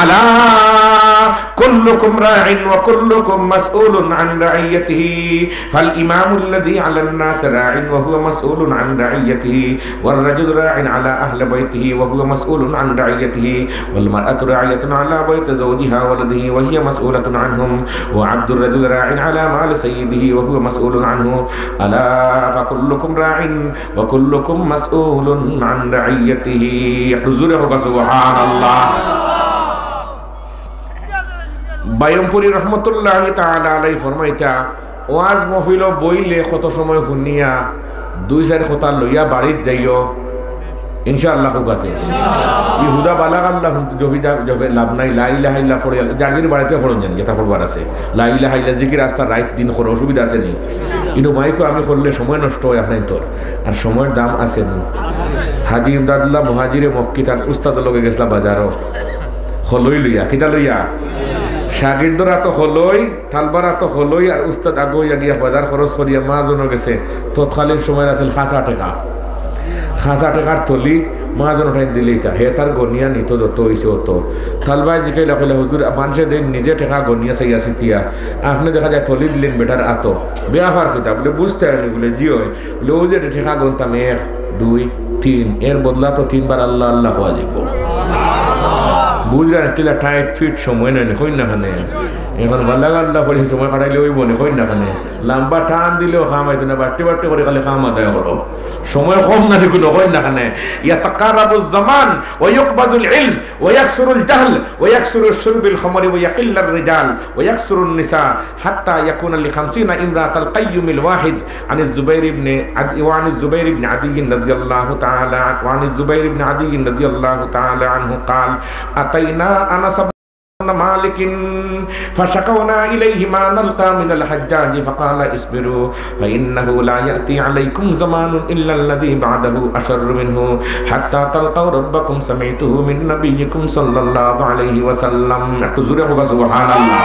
ألا كلكم راع وكلكم مسؤول عن رعيته، فالإمام الذي على الناس راع وهو مسؤول عن رعيته، والرجل راع على أهل بيته وهو مسؤول عن رعيته، والمرأة راعية على بيت زوجها وولده وهي مسؤولة عنهم، وعبد الرجل راع على مال سيده وهو مسؤول عنه، ألا فكلكم راع وكلكم مسؤول عن رعيته। একটু জোরে হোক, সুবহানাল্লাহ। বায়ুমপুরী রহমতুল্লাহি তাআলা আলাইহি ফরমাইতা, ওয়াজ মহফিলো বইলে কত সময় হুনিয়া দুই চাইর কথা লইয়া বাড়িত যাইও, ইনশাআল্লাহ। কুকাতে ই হুদা বালাগ আল্লাহ হুনতে জফি যা-, জফে লাভ নাই। লা ইলাহা ইল্লা পড়ে, যার যার বাড়িতে পড়ুন যান, যেটা পড়বার আছে। লা ইলাহা ইল্লা জিকির আস্তা রাইত দিন করো, অসুবিধা আছে নি? কিন্তু মাইকো আমি করলে সময় নষ্ট হয় আপনার তোর, আর সময়র দাম আছে নি? হাজি ইমদাদুল্লাহ মুহাজিরে মক্কি তার উস্তাদ লগে গেছলা বাজারও, খলই লইয়া, কিতা লইয়া? শাগির্দরা তো খলই, তালবারা তো খলই, আর উস্তাদ আগো ইয়া গিয়া বাজার খরচ করিয়া মাহাজনর গেছে। তৎকালীন সময় আছিল খাসা টেকা, খাসা টেকার থলি মাহাজন উঠাই দিলে ইতা, হে তার গনিয়া নিত যত হইছে অত। তালবায় জিকাইলা কইলা, "হুজুর, মানষে দেইন নিজে টেকা গনিয়া চাইয়া চিতিয়া, আপনে দেখা যায় থলি দিলেন বেটার আতো, বেয়াফার কিতা?" বলে, "বুঝতে হয়নি।" বলে, "জি হয়।" বলে, "ও যে টেকা গনতাম এক, দুই, তিন, এর বদলা তো তিনবার আল্লাহ আল্লাহ কওয়া যাইব।" বুঝলেন, কিলা টাইট ফিট সময় নেই, কই না খানে। এখন বাল্লা গাল্লা করি সময় কাটাইলে অইবো নি, কইন না কেনে? লম্বা টান দিলেও কাম অইতো না, বাট্টি বাট্টি করি খালি কাম আদায় করো। সময় কম না দেখুন, কইন না কেনে? يتقارب الزمان ويقبض العلم ويكثر الجهل ويكثر شرب الخمر ويقل الرجال ويكثر النساء حتى يكون لخمسين امرأة القيم الواحد. عن الزبير بن عد-، وعن الزبير بن عدي رضي الله تعالى عن-، وعن الزبير بن عدي رضي الله تعالى عنه قال: أتينا أنس بن مالك فشكونا إليه ما نلقى من الحجاج فقال: اصبروا فإنه لا يأتي عليكم زمان إلا الذي بعده أشر منه حتى تلقوا ربكم سمعته من نبيكم صلى الله عليه وسلم. একটু জোরে কউক্কা সুবহানাল্লাহ।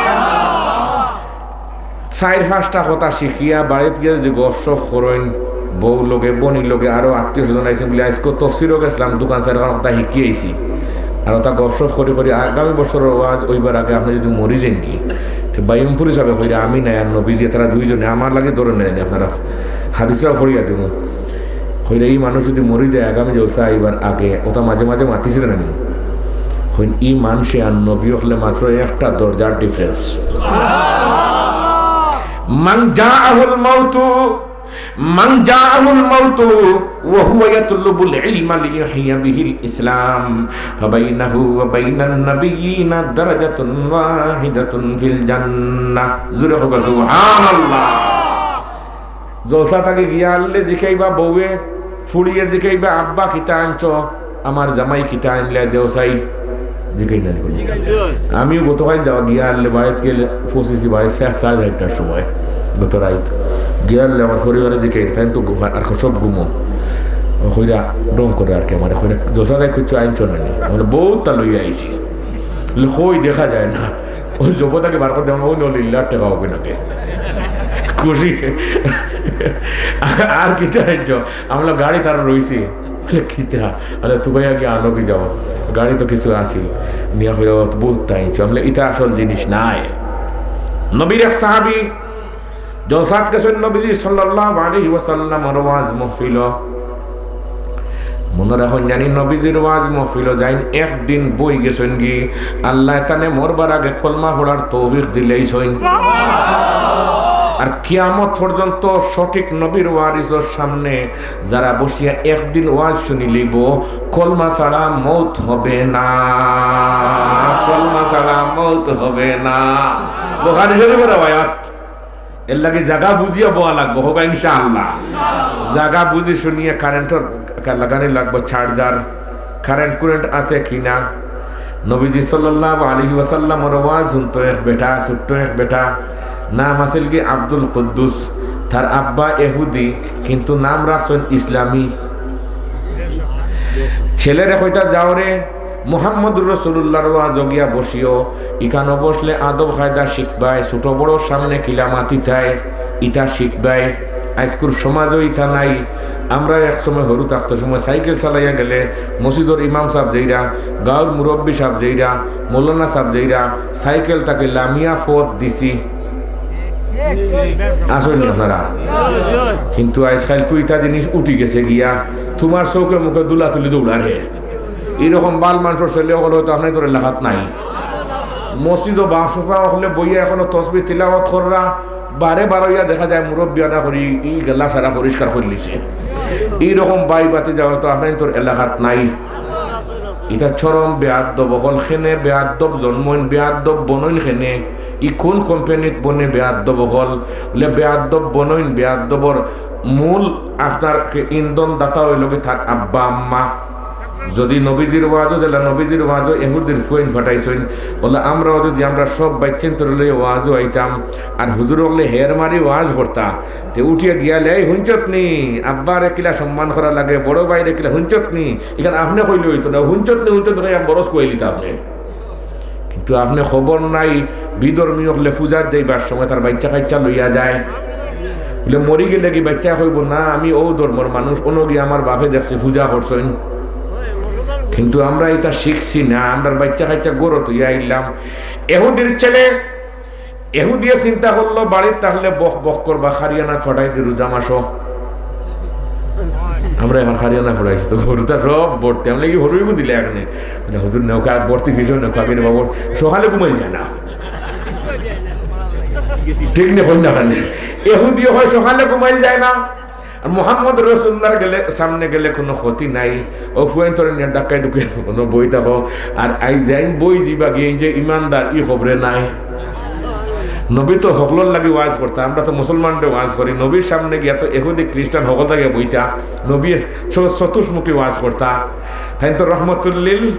চাইর পাঁচটা কথা শিখিয়া বাড়িত গিয়া যদি গপসপ করইন, বউ লগে, বইন লগে, আরো আত্মীয় স্বজন আইছইন বুলে, আইজকু তফসিরো গেছলাম, দুইখান চাইরখান কথা শিখি আইছি, আর ওটা গপসপ করি করি আগামী বছরর ওয়াজ অইবার আগে আপনে যদি মরি যাইনগি, তে বাইমপুরি সাবে কইরা আমি নাই আর নবীজি, তারা দুইজনে আমার লাগি ধরে নেয়নি, আপনারা হাদিসরাও পড়িয়া দিমু। কইরা ই মানুষ যদি মরি যায় আগামী জলসা আইবার আগে, ওটা মাঝে মাঝে মাতিছে না নি? কইন, ই মানষে আর নবী অকলে মাত্র একটা দরজার difference। من جاءه الموت، من جاءه الموت وهو يطلب العلم ليحيي به الإسلام فبينه وبين النبيين درجة واحدة في الجنة। জোরে কউক্কা সুবহানাল্লাহ। জলসা থাকি গিয়া আইলে জিকাইবা বউয়ে, ফুড়িয়ে জিকাইবা, "আব্বা কিতা আনছো? আমার জামাই কিতা আনলে দেও চাই।" জিকাই না, জিকাই না। আমিও গতকাল যাওয়া গিয়া আইলে বাড়িত গেলে পৌঁছেছি বাড়িত সা-, সাড়ে চারটার সময়, গত রাইত। গিয়া আইলে আমার পরিবারে জিকাই, তাইন তো ঘুমা-, আর সব ঘুমো। ও কইরা ঢং করে আর কি, আমারে কইরা, "জলসা থাকি কিচ্ছু আনছো না নি?" আমি বলি, "বউততা লইয়া আইছি।" বলে, "কই দেখা যায় না।" ওই জব থাকি বার করি দেও না, ওই নলিল্লার টেকা হবে নাকি? খুশি। আর কিতা আনছো? আমরা গাড়ি তার রইছে। বলে, "কিতা?" বলে, "তুকাইয়া গিয়া আনো কি যাও। গাড়ি তো কিছু আছিল।" নিয়া কইরা, "অদ্ভুত তাই আনছো।" আমি বলি, "ইটা আসল জিনিস নায়।" নবীর এক সাহাবী জলসাত গেছইন নবীজি সাল্লাল্লাহু আলাইহি ওয়াসাল্লামর ওয়াজ মাহফিলো। মনো রাখইন জানি নবীজির ওয়াজ মাহফিলো যাইন, একদিন বই গেছইন গি, আল্লায় তানে মরবার আগে কলমা পড়ার তৌফিক দিলাইছইন। আর কিয়ামত পর্যন্ত সঠিক নবীর ওয়ারিসর সামনে যারা বসিয়া একদিন ওয়াজ শুনিলিবো, কলমা ছাড়া মউত হবে না, কলমা ছাড়া মউত হবে না। বুখারী শরীফর রেওয়ায়াত। এর লাগি জাগা বুঝিয়া বওয়া লাগবো, কউক্কা ইনশাআল্লাহ। জাগা বুঝি শুনিয়া কারেন্টর লাগানি লাগবো, চার্জার, কারেন্ট কুরেন্ট আছে কিনা। নবীজি সাল্লাল্লাহু আলাইহি ওয়াসাল্লামর ওয়াজ হুনতো এক বেটা, ছোট্ট এক বেটা, নাম আছিল কি আব্দুল কুদ্দুস। তার আব্বা এহুদি, কিন্তু নাম রাখছইন ইসলামী। ছেলেরে কইতা, "যাও রে, মুহাম্মদুর রাসূলুল্লাহর ওয়াজো গিয়া বসিও, ইখানো বসলে আদব কায়দা শিখবায়, ছোট বড়র সামনে কিলা মাতিতায়, ইটা শিখবায়।" আইজকুর সমাজো ইটা নাই। আমরা এক সময় হুরু থাকতে সময় সাইকেল চালাইয়া গেলে মসজিদর ইমাম সাব যেইরা, গাঁওর মুরব্বি সাব যেইরা, মৌলানা সাব যেইরা, সাইকেল থাকি লামিয়া পথ দিছি। আছইন নি আপনারা? কিন্তু আইজকাইল কুইতা জিনিস উঠি গেছে গিয়া, তুমার চউখে মুখে ধুলা তুলি দৌড়ার হে। ইরকম বাল মানষর ছেলে অকল অয়তো আপনাইনতর এলাকাত নাই। মসজিদো বাপ চাচা অকলে বইয়া এখনো তসবি তিলাওয়াত কররা, বারে বারইয়া দেখা যায় মুরব্বি আনা করি ই গেলা সারা পরিষ্কার করিলিছে। ইরকম বাই বাতিজা অয়তো আপনাইনতর এলাকাত নাই। ইটা চরম বেয়াদ্দব অকল। কেনে বেয়াদ্দব জন্মইন, বেয়াদ্দব বনইন কেনে? ই কুন কোম্পানিত বনে বেয়াদ্দব অকল? বুলে বেয়াদ্দব বনইন, বেয়াদ্দবর মূল আপনার কে ইন্ধন দাতা অইলো গি তার আব্বা আম্মা। যদি নবীজির ওয়াজো যেলা নবীজির ওয়াজো এহুদির ফুয়াইন ফাটাইছইন, বুলে আমরাও যদি আমরা সব বাইচ্চাইন্তরে লইয়া ওয়াজো আইতাম, আর হুজুর অকলে হের মারি ওয়াজ করতা, তে উঠিয়া গিয়া লে, "এই হুনছত নি, আব্বারে কিলা সম্মান করা লাগে, বড় ভাইরে কিলা হুনছত নি, ইখান আপনে কইলে অইতো না, হুনছত নি, হুনছত নি, এক বরস কইলিতা আপনে।" কিন্তু আপনে খবর নাই, বিধর্মী অকলে পূজাত যাইবার সময় তার বাইচ্চা কাইচ্চা লইয়া যায়। বুলে, মরি গেলে কি বাইচ্চায় কইবো, "না, আমি অউ ধর্মর মানুষ, অনো গিয়া আমার বাপে দেখছি পূজা করছইন।" কিন্তু আমরা ইটা শিখছি না, আমরার বাইচ্চা কাইচ্চা ঘরো থইয়া আইলাম। এহুদির ছেলে, এহুদিয়ে চিন্তা করলো, বাড়িত থাকলে বক বক করবা, হারিয়ানাত ফাটাই দি রোজা মাসো। আমরা এখন হারিয়ানা ফাটাইছি, তো গরুটা সব ভর্তি। আমরা এই হরুইগু দিলে এখানে, বুলে, "হুজুর, নেওকা ভর্তি, ফিসও নেওকা, আগে বাবু, সকালে ঘুমাই যায় না।" ঠিক নি, কইন না কেনে? এহুদিয়ে কয় সকালে ঘুমাইল যায় না, আর মোহাম্মদ রসুল্লাহর গেলে, সামনে গেলে কুনু ক্ষতি নাই। অউ ফুয়াইন্তরে নিয়া ধাক্কায় ধুক্কায় কুনু বই থাকো, আর আইজ যেইন বই যিবা গিয়া যে ইমানদার, ই খবরে নাই। নবী তো হকলর লাগি ওয়াজ করতা, আমরা তো মুসলমানরে ওয়াজ করি। নবীর সামনে গিয়া তো এহুদি খ্রিস্টান হকল থাকিয়া বইতা। নবী চ-, চতুষ্মুখী ওয়াজ করতা। তাইন তো রহমতুল্লিল,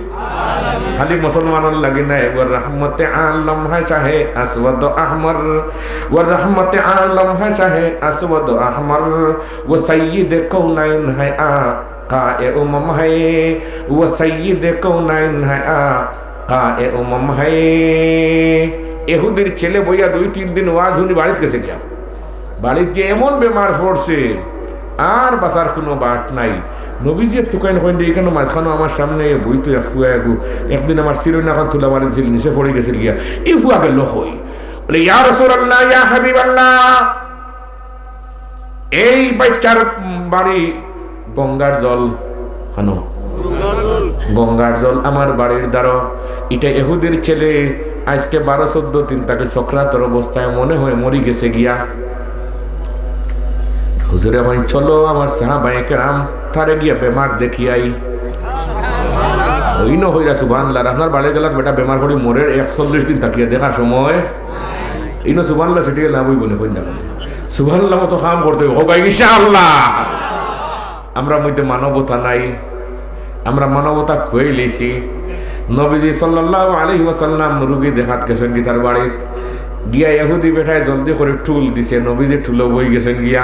খালি মুসলমানর লাগি নায়। "ওয়া রহমতে আলম হ্যায় শাহে আসওয়াদ আহমর, ওয়া রহমতে আলম হ্যায় শাহে আসওয়াদ আহমর, ও সৈয়দে কৌনাইন হ্যায় আকায়ে উমম হ্যায়, ও সৈয়দে কৌনাইন হ্যায় আকায়ে উমম হ্যায়।" এহুদির ছেলে বইয়া দুই তিন দিন ওয়াজ হুনি বাড়িত গেছে গিয়া। বাড়িত গিয়া এমন বেমার পড়ছে, আর বাঁচার কুনু বাট নাই। নবীজিয়ে তুকাইন কইন দে, "ইখানো মাঝখানো আমার সামনে বইতো এক ফুয়া এগু, একদিন আমার চিরুনি অখান তুলা মারিছিল, নিচে পড়ি গেছিল গিয়া, ই ফুয়া গেল কই?" বলে, "ইয়া রাসূলুল্লাহ, ইয়া হাবিবাল্লাহ, এই বাইচ্চার বাড়ি গঙ্গার জল, কেন? গঙ্গার জল আমার বাড়ির দ্বারো। ইটা এহুদির ছেলে আইজকে বারো চৌদ্দ দিন থাকি সকরাতর অবস্থায় মনে হয় মরি গেছে গিয়া।" হুজুরে কইন, "চলো আমার সাহাবায়ে কেরাম, তারে গিয়া বেমার দেখিয়াই।" অইন কইরা সুবহানাল্লাহ, আপনার বাড়ির গেলাত বেটা বেমার পড়ি মরের একচল্লিশ দিন থাকিয়া দেখার সময়, ইনো সুবহানাল্লাহ সেটি লাভ অইবো নি, কইন না কেনে? সুবহানাল্লাহ মতো কাম করতে অইবো, কউক্কা ইনশাআল্লাহ। আমরার মধ্যে মানবতা নাই, আমরা মানবতা খুয়াই লইছি। নবীজি সাল্লাল্লাহু আলাইহি ওয়াসাল্লাম রুগী দেখাত গেছইন গি তার বাড়িত, গিয়া এহুদি বেটায় জলদি করি টুল দিছে, নবীজি টুলো বই গেছইন গিয়া,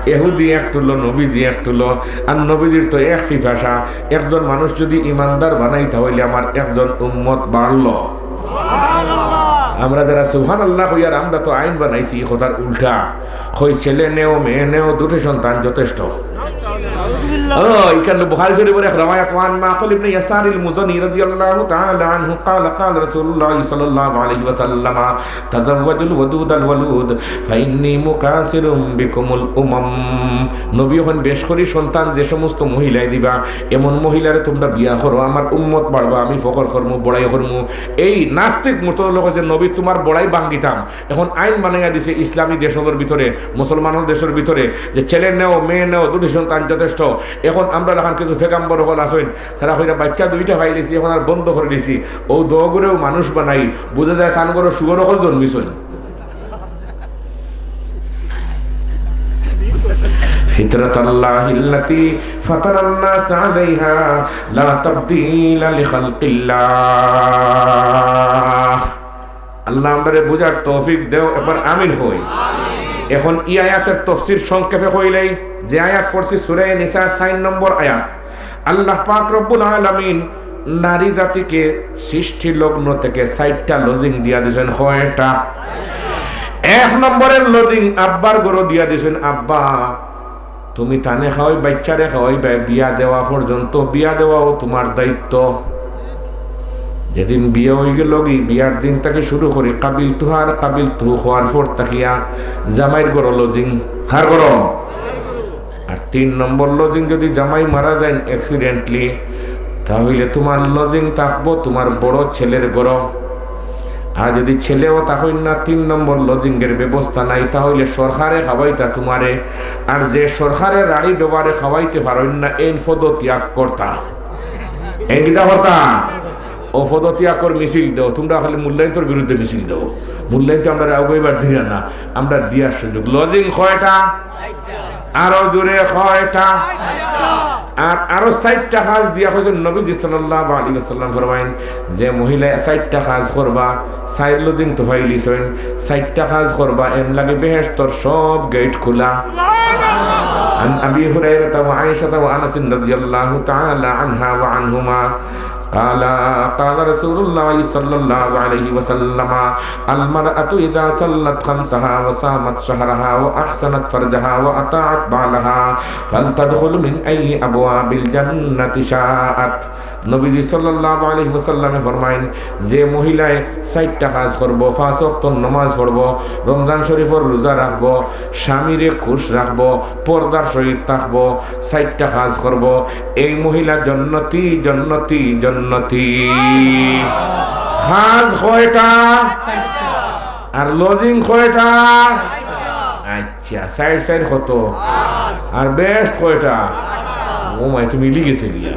এহুদি এক টুলো, নবীজি এক টুলো, আর নবীজির তো এক পিপাসা, একজন মানুষ যদি ইমানদার বানাইতা অইলে আমার একজন উম্মত বাড়লো। আমরা যারা সুবহানাল্লাহ কইয়ার, আমরা তো আইন বানাইছি ই কথার উল্টা। কই, "ছেলে নেও, মেয়ে নেও, দুটি সন্তান যথেষ্ট।" ও, ইখান বুখারী শরীফর এক রেওয়ায়াত, ওয়ান মাকিল ইবনে ইয়াসার আল মুজানি রাদিয়াল্লাহু তাআলা আনহু قال قال رسول الله صلى الله عليه وسلم تزوجوا الودود الولود فإني مكاثر بكم الأمم। নবী কইন, "বেশ করি সন্তান যে সমস্ত মহিলায় দিবা, এমন মহিলারে তুমরা বিয়া করো, আমার উম্মত বাড়বো, আমি ফখর করমু, বড়াই করমু।" এই নাস্তিক মুরতাদ অকলে কইছে, "নবী, তুমার বড়াই ভাঙ্গিতাম।" এখন আইন বানাইয়া দিছে ইসলামী দেশ অকলর ভিতরে, মুসলমানর দেশর ভিতরে, যে ছেলে নেও, মেয়ে নেও, দুটি সন্তান যথেষ্ট। এখন আমরার লাখান কিছু ফেগাম্বর অকল আছইন, তারা কইরা বাইচ্চা দুইটা পাইলিছি, এখন আর বন্ধ করি দিছি। অউ দোগুরেও মানুষ বানাই, বুঝা যায় তান ঘরো শুয়োর অকল জন্মিছইন। فطرة الله التي فطر الناس عليها لا تبديل لخلق الله। আল্লাহ আমরারে বুঝার তৌফিক দেও, একবার আমিন কই। এখন ই আয়াতের তফসির সংক্ষেপে কইলাই, যে আয়াত পড়ছি সূরা নিসার চাইর নম্বর আয়াত। আল্লাহ পাক রব্বুল আলামিন নারী জাতিকে সৃষ্টি লগ্ন থেকে চাইরটা লজিং দিয়া দিছইন। কয়টা? এক নম্বরের লজিং আব্বার ঘরো দিয়া দিছইন, আব্বা, তুমি তানে খাওয়াই, বাইচ্চারে খাওয়াইবায়, বিয়া দেওয়া পর্যন্ত, বিয়া দেওয়াও তুমার দায়িত্ব। যেদিন বিয়া অইগেলোগি, বিয়ার দিন থাকি শুরু করি কাবিলতুহা আর কাবিলতুহু কওয়ার পর থাকিয়া জামাইর ঘরো লজিং। কার ঘরো? আর তিন নম্বর লজিং, যদি জামাই মারা যাইন accidentally, তা অইলে তুমার লজিং থাকবো তুমার বড় ছেলের ঘরো। আর যদি ছেলেও থাকইন না, তিন নম্বর লজিংয়ের ব্যবস্থা নাই, তা অইলে সরকারে খাওয়াইতা তুমারে। আর যে সরকারে রাড়ি ডোবারে খাওয়াইতে পারইন না, এইন পদত্যাগ করতা। এইন কিতা করতা? অউ পদত্যাগর মিছিল দেও, তুমরা খালি মূল্যায়ন্তর বিরুদ্ধে মিছিল দেও। মূল্যায়ন্ত আমরারে আগুয়াইবার দিরা না, আমরা দিয়ার সুযোগ। লজিং কয়টা? আরো জোরে কয়টা? আর আরো চাইরটা কাজ দিয়া কইছইন নবীজি সাল্লাল্লাহু আলাইহি ওয়াসাল্লাম ফরমাইন, যে মহিলায় চাইরটা কাজ করবা, চাইর লজিং তো পাইলিছইন, চাইরটা কাজ করবা, এন লাগি বেহেশতর সব গেইট খুলা। عن أبي هريرة وعائشة وأنس رضي الله تعالى عنها وعنهما قال قال رسول الله صلى الله عليه وسلم المرأة إذا صلت خمسها وصامت شهرها وأحصنت فرجها وأطاعت بعلها فلتدخل من أي أبواب الجنة شاءت। নবীজি সাল্লাল্লাহু আলাইহি ওয়াসাল্লামে ফরমাইন, যে মহিলায় চাইরটা কাজ করবো, পাঁচ ওয়াক্ত নমাজ পড়বো, রমজান শরীফর রোজা রাখবো, স্বামীরে খুশ রাখবো, পর্দার সহিত থাকবো, চাইরটা কাজ করবো, এই মহিলা জন্নতি, জন্নতি, জন্নতি। কাজ কয়টা? আর lodging কয়টা? আচ্ছা, side side কত? আর best কয়টা? ও মাই, তুমি মিলি গেছে গিয়া।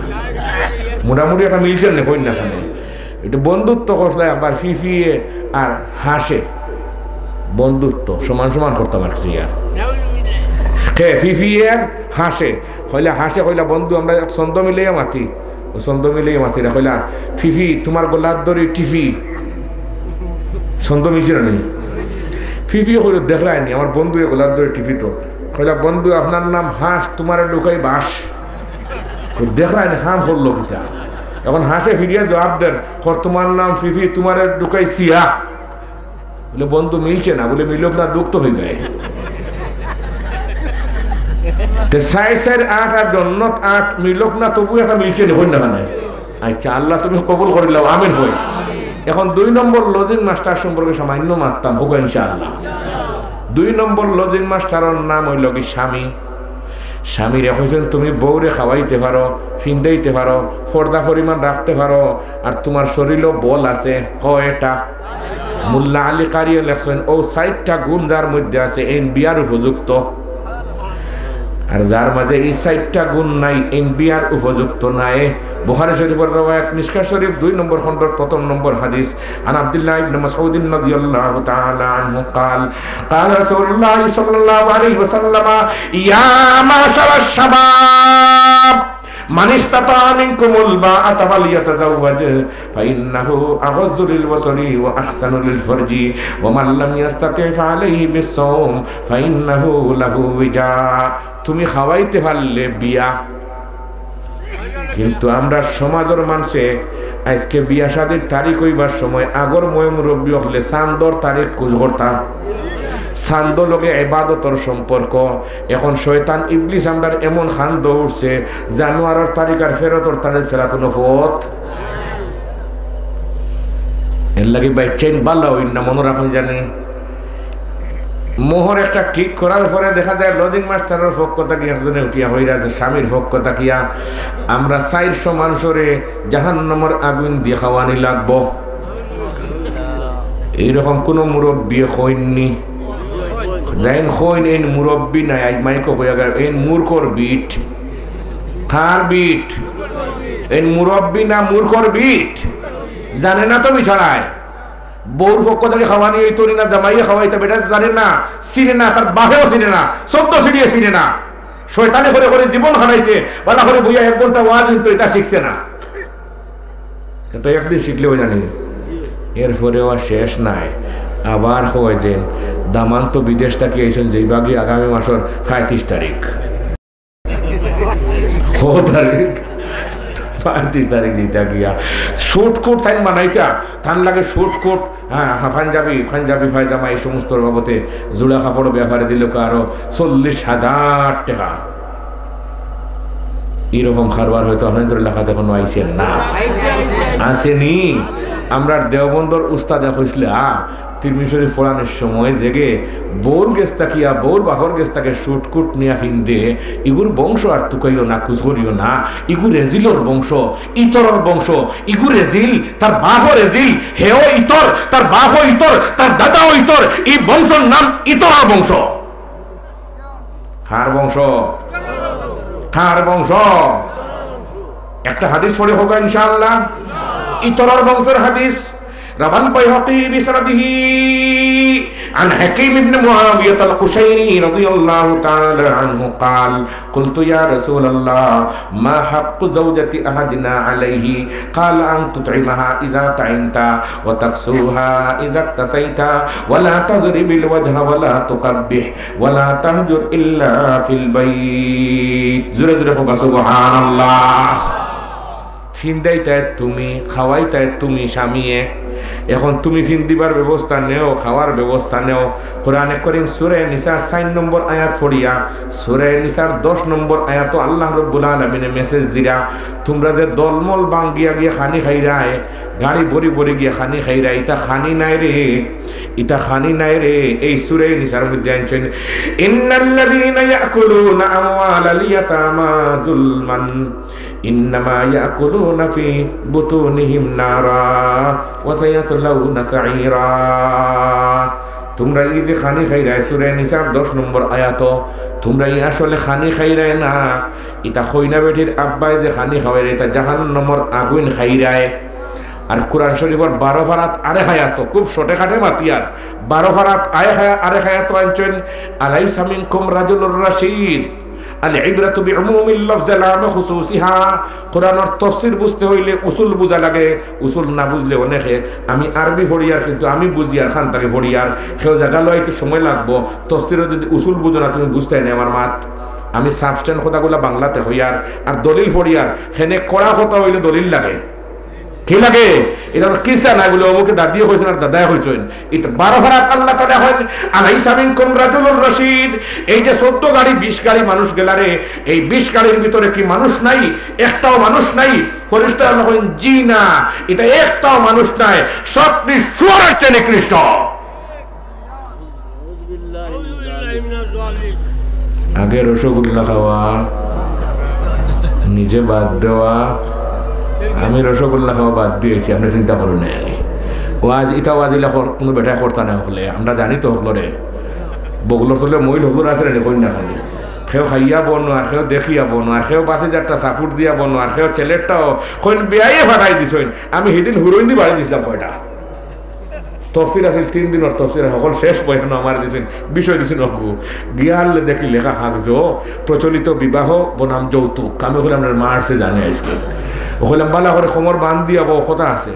মোটামুটি একটা মিলছে না, কই না কেনে? এটা বন্ধুত্ব করছে একবার ফিফিয়ে আর হাঁসে। বন্ধুত্ব সমান সমান করতাম আর কিছু ইয়ার। কে ফিফিয়ে আর হাঁসে? কইলা হাঁসে, কইলা, "বন্ধু, আমরা এক ছন্দ মিলাইয়া মাতি।" ও ছন্দ মিলাইয়া মাতিরা, কইলা, "ফিফি, তুমার গলার দড়ি টিফি।" ছন্দ মিলছে না নি? ফিফিয়ে কইল, "দেখরায়নি, আমার বন্ধু এ গলার দড়ি টিফি তো।" কইলা, "বন্ধু, আপনার নাম হাঁস, তুমারে ঢুকাই বাঁশ।" ও দেখরায়নি, কাম করলো কিতা? এখন হাঁসে ফিরিয়া জবাব দের, "কর, তুমার নাম ফিফি, তুমারে ঢুকাই সিয়া।" বলে, "বন্ধু, মিলছে না।" বলে, "মিলুক না, দুঃখ তো হইবে।" তে চাইর চাইর আট আর জন্নত আট, মিলুক না, তবু একটা মিলছে নি, কই না কেনে? আচ্ছা, আল্লাহ তুমি কবুল করিলাও, আমিন কই। এখন দুই নম্বর lodging master সম্পর্কে সামান্য মাততাম, হোক ইনশাআল্লাহ। দুই নম্বর lodging masterর নাম অইলো কি স্বামী। স্বামীরে কইছইন, "তুমি বউরে খাওয়াইতে পারো, ফিন্দাইতে পারো, পর্দা পরিমাণ রাখতে পারো, আর তুমার শরীরও বল আছে।" কয়টা? মোল্লা আলী কারিয়ে লেখছইন, "ও চাইরটা গুণ যার মধ্যে আছে, এইন বিয়ার উপযুক্ত।" আর যার মাঝে এই চাইরটা গুণ নাই, এইন বিয়ার উপযুক্ত নায়। বুখারী শরীফর রেওয়ায়াত, মিশকাত শরীফ দুই নম্বর খণ্ডর প্রথম নম্বর হাদিস। عن عبد الله بن مسعود رضي الله تعالى عنه قال، قال رسول الله صلى الله عليه وسلم، يا معشر الشباب، من استطاع منكم الباءة فليتزوج، فإنه أغض للبصر وأحصن للفرج، ومن لم يستطع فعليه بالصوم، فإنه له وجاء। তুমি খাওয়াইতে পারলে বিয়া, কিন্তু আমরার সমাজর মানষে আইজকে বিয়া শাদির তারিখ অইবার সময় আগর ময়-মুরব্বি অকলে চান্দর তারিখ খুজ করতা। চান্দর লগে ইবাদতর সম্পর্ক। এখন শয়তান ইবলিস আমরার এমন খান দৌড়ছে, জানুয়ারর তারিখ আর ফেরতর তারিখ ছাড়া কুনু পথ। এরলাগি বাইচ্চাইন বালা অইন না, মনো রাখইন জানি। মোহর একটা ঠিক করার পরে দেখা যায় lodging masterর পক্ষ থাকি একজনে উঠিয়া কইরা যে স্বামীর পক্ষ থাকিয়া আমরা চাইরশো মানষরে জাহান্নামর আগুইন দি খাওয়ানি লাগবো। এইরকম কুনু মুরব্বিয়ে কইননি। যেইন কইন এইন মুরব্বি নায়, আইজ মাইকো কইয়া গেল, এইন মূর্খর বিট। কার বিট? এইন মুরব্বি না, মূর্খর বিট। জানে না তো বেচারায়। বউর পক্ষ থাকি খাওয়ানি অইতো নি না, জামাইয়ে খাওয়াইতা, বেটা জানে না, চিনে না, তার বাপেও চিনে না, চোদ্দ সিঁড়িয়ে চিনে না। শয়তানি করে করে জীবন হারাইছে, বালা করে বইয়া এক ঘন্টা ওয়াজ হুনতো, ইটা শিখছে না। ইটা একদিন শিখলেও জানি, এরপরেও আর শেষ নাই। আবার কয় যে দামান তো বিদেশ থাকি আইছইন, যাইবা গি আগামী মাসর পঁয়ত্রিশ তারিখ। কত তারিখ? পঁয়ত্রিশ তারিখ যাইতা গিয়া। Suit coat তাইন বানাইতা, তান লাগে suit coat, হ্যাঁ, হ্যাঁ, পাঞ্জাবি, পাঞ্জাবি পায়জামা, এই সমস্তর বাবদে জোড়া কাপড় বেপারে দিল আরো চল্লিশ হাজার টেকা। এইরকম কারবার হয়তো আপনাদের এলাকাত এখনো আইছে না। আছেনি? আমরার দেওবন্দর উস্তাদে কইছলা, তিরমিজ শরীফ পড়ানির সময় যেগে বউর গেছ থাকিয়া, বউর বাপর গেছ থাকি suit coat নিয়া ফিন্দে, ইগুর বংশ আর তুকাইও না, খুজ করিও না, ইগু রেজিলর বংশ, ইতরর বংশ, ইগু রেজিল, তার বাপও রেজিল, হেও ইতর, তার বাপও ইতর, তার দাদাও ইতর, ই বংশর নাম ইতরর বংশ। কার বংশ? কার বংশ? একটা হাদিস পড়ি হোক ইনশাআল্লাহ, ইতরর বংশর হাদিস। روى البيهقي بسنده عن حكيم بن معاوية القشيري رضي الله تعالى عنه قال، قلت يا رسول الله، ما حق زوجة أحدنا عليه؟ قال، أن تطعمها إذا طعمت، وتكسوها إذا اكتسيت، ولا تضرب الوجه ولا تقبح، ولا تهجر إلا في البيت। জোরে জোরে কও, সুবহানাল্লাহ। ফিন্দাইতায় তুমি, খাওয়াইতায় তুমি স্বামীয়ে। এখন তুমি ফিন্দিবার ব্যবস্থা নেও, খাওয়ার ব্যবস্থা নেও। কোরআনে করিম সূরা নিসার চাইর নম্বর আয়াত পড়িয়া, সূরা নিসার দশ নম্বর আয়াতো আল্লাহ রব্বুল আলামিনে message দিরা, তুমরা যে দলমল ভাঙ্গিয়া গিয়া খানি খাইরায়, গাড়ি ভরি ভরি গিয়া খানি খাইরায়, ইতা খানি নায় রে, ইতা খানি নায় রে। এই সূরা নিসার মধ্যে আনছইন, إن الذين يأكلون أموال اليتامى ظلما إنما يأكلون في بطونهم نارا وسيصلون سعيرا। তুমরা ই যে খানি খাইরায়, সূরা নিসার দশ নম্বর আয়াত, তুমরা ই আসলে খানি খাইরায় না, ইতা কইনা বেটির আব্বায় যে খানি খাওয়াইরা, ইতা জাহান্নামর আগুইন খাইরায়। আর কোরআন শরীফর বারো পারাত আরেক আয়াত, খুব শর্টে কাটে মাতিয়ার, বারো পারাত আরেক আয়া-, আরেক আয়াত আনছইন, أليس منكم رجل رشيد العبرة بعموم اللفظ لا بخصوصها। কোরআনর তফসির বুঝতে অইলে উসুল বুঝা লাগে। উসুল না বুঝলে অনেকে, আমি আরবি পড়িয়ার, কিন্তু আমি বুঝিয়ার, খান থাকি পড়িয়ার, কেউ জাগা লইতে সময় লাগবো। তফসিরো যদি উসুল বুঝো না, তুমি বুঝতায় নায় আমার মাত। আমি সাবস্ট্যান্স কথাগুলা বাংলাতে কইয়ার, আর দলিল পড়িয়ার, হেনে কড়া কথা অইলে দলিল লাগে। কি লাগে? ইটা কিচ্ছা নায় বুলে, অমুকে দাদিয়ে কইছইন আর দাদায় কইছইন। ইতা বারো পারাত আল্লাহ তাআলা কইন, أليس منكم رجل رشيد। এই যে চৌদ্দ গাড়ি, বিশ গাড়ি মানুষ গেলারে, এই বিশ গাড়ির ভিতরে কি মানুষ নাই? একটাও মানুষ নাই? ফেরেশতায় আল্লাহ কইন, জি না, ইটা একটাও মানুষ নাই, সবটি শুয়োরের চেয়ে নিকৃষ্ট। আগে রসগোল্লা খাওয়া, নিজে বাদ দেওয়া। আমি রসগোল্লা খাওয়া বাদ দিয়াইছি, আপনে চিন্তা করইন না। ওয়াজ, ইতা ওয়াজ ইলা কর-, কুনু বেটায় করতা নায় হকলে, আমরা জানি তো হকলরে। বগলর তলে মইল হকলর আছে নি, কইন না খালি। কেউ খাইয়া বনো, আর কেউ দেখিয়া বনো, আর কেউ বাসে যারটা সাপোর্ট দিয়া বনো, আর কেউ ছেলেরটাও কইন বিয়াইয়ে ফাটাই দিছইন। আমি হিদিন হুরইন্দি বাড়ি দিছলাম কয়টা। তফসির আছিল তিন দিনর তফসির, হকল শেষ বয়ানো আমার দিছইন, বিষয় দিছইন অগু। গিয়া হারলে দেখি লেখা কাগজো, "প্রচলিত বিবাহ বনাম যৌতুক।" আমি কইলাম, "রে, মারছে জানে আইজকে।" ও কইলাম, "বালা করি কোমর বান্ধিয়া বও, কথা আছে।"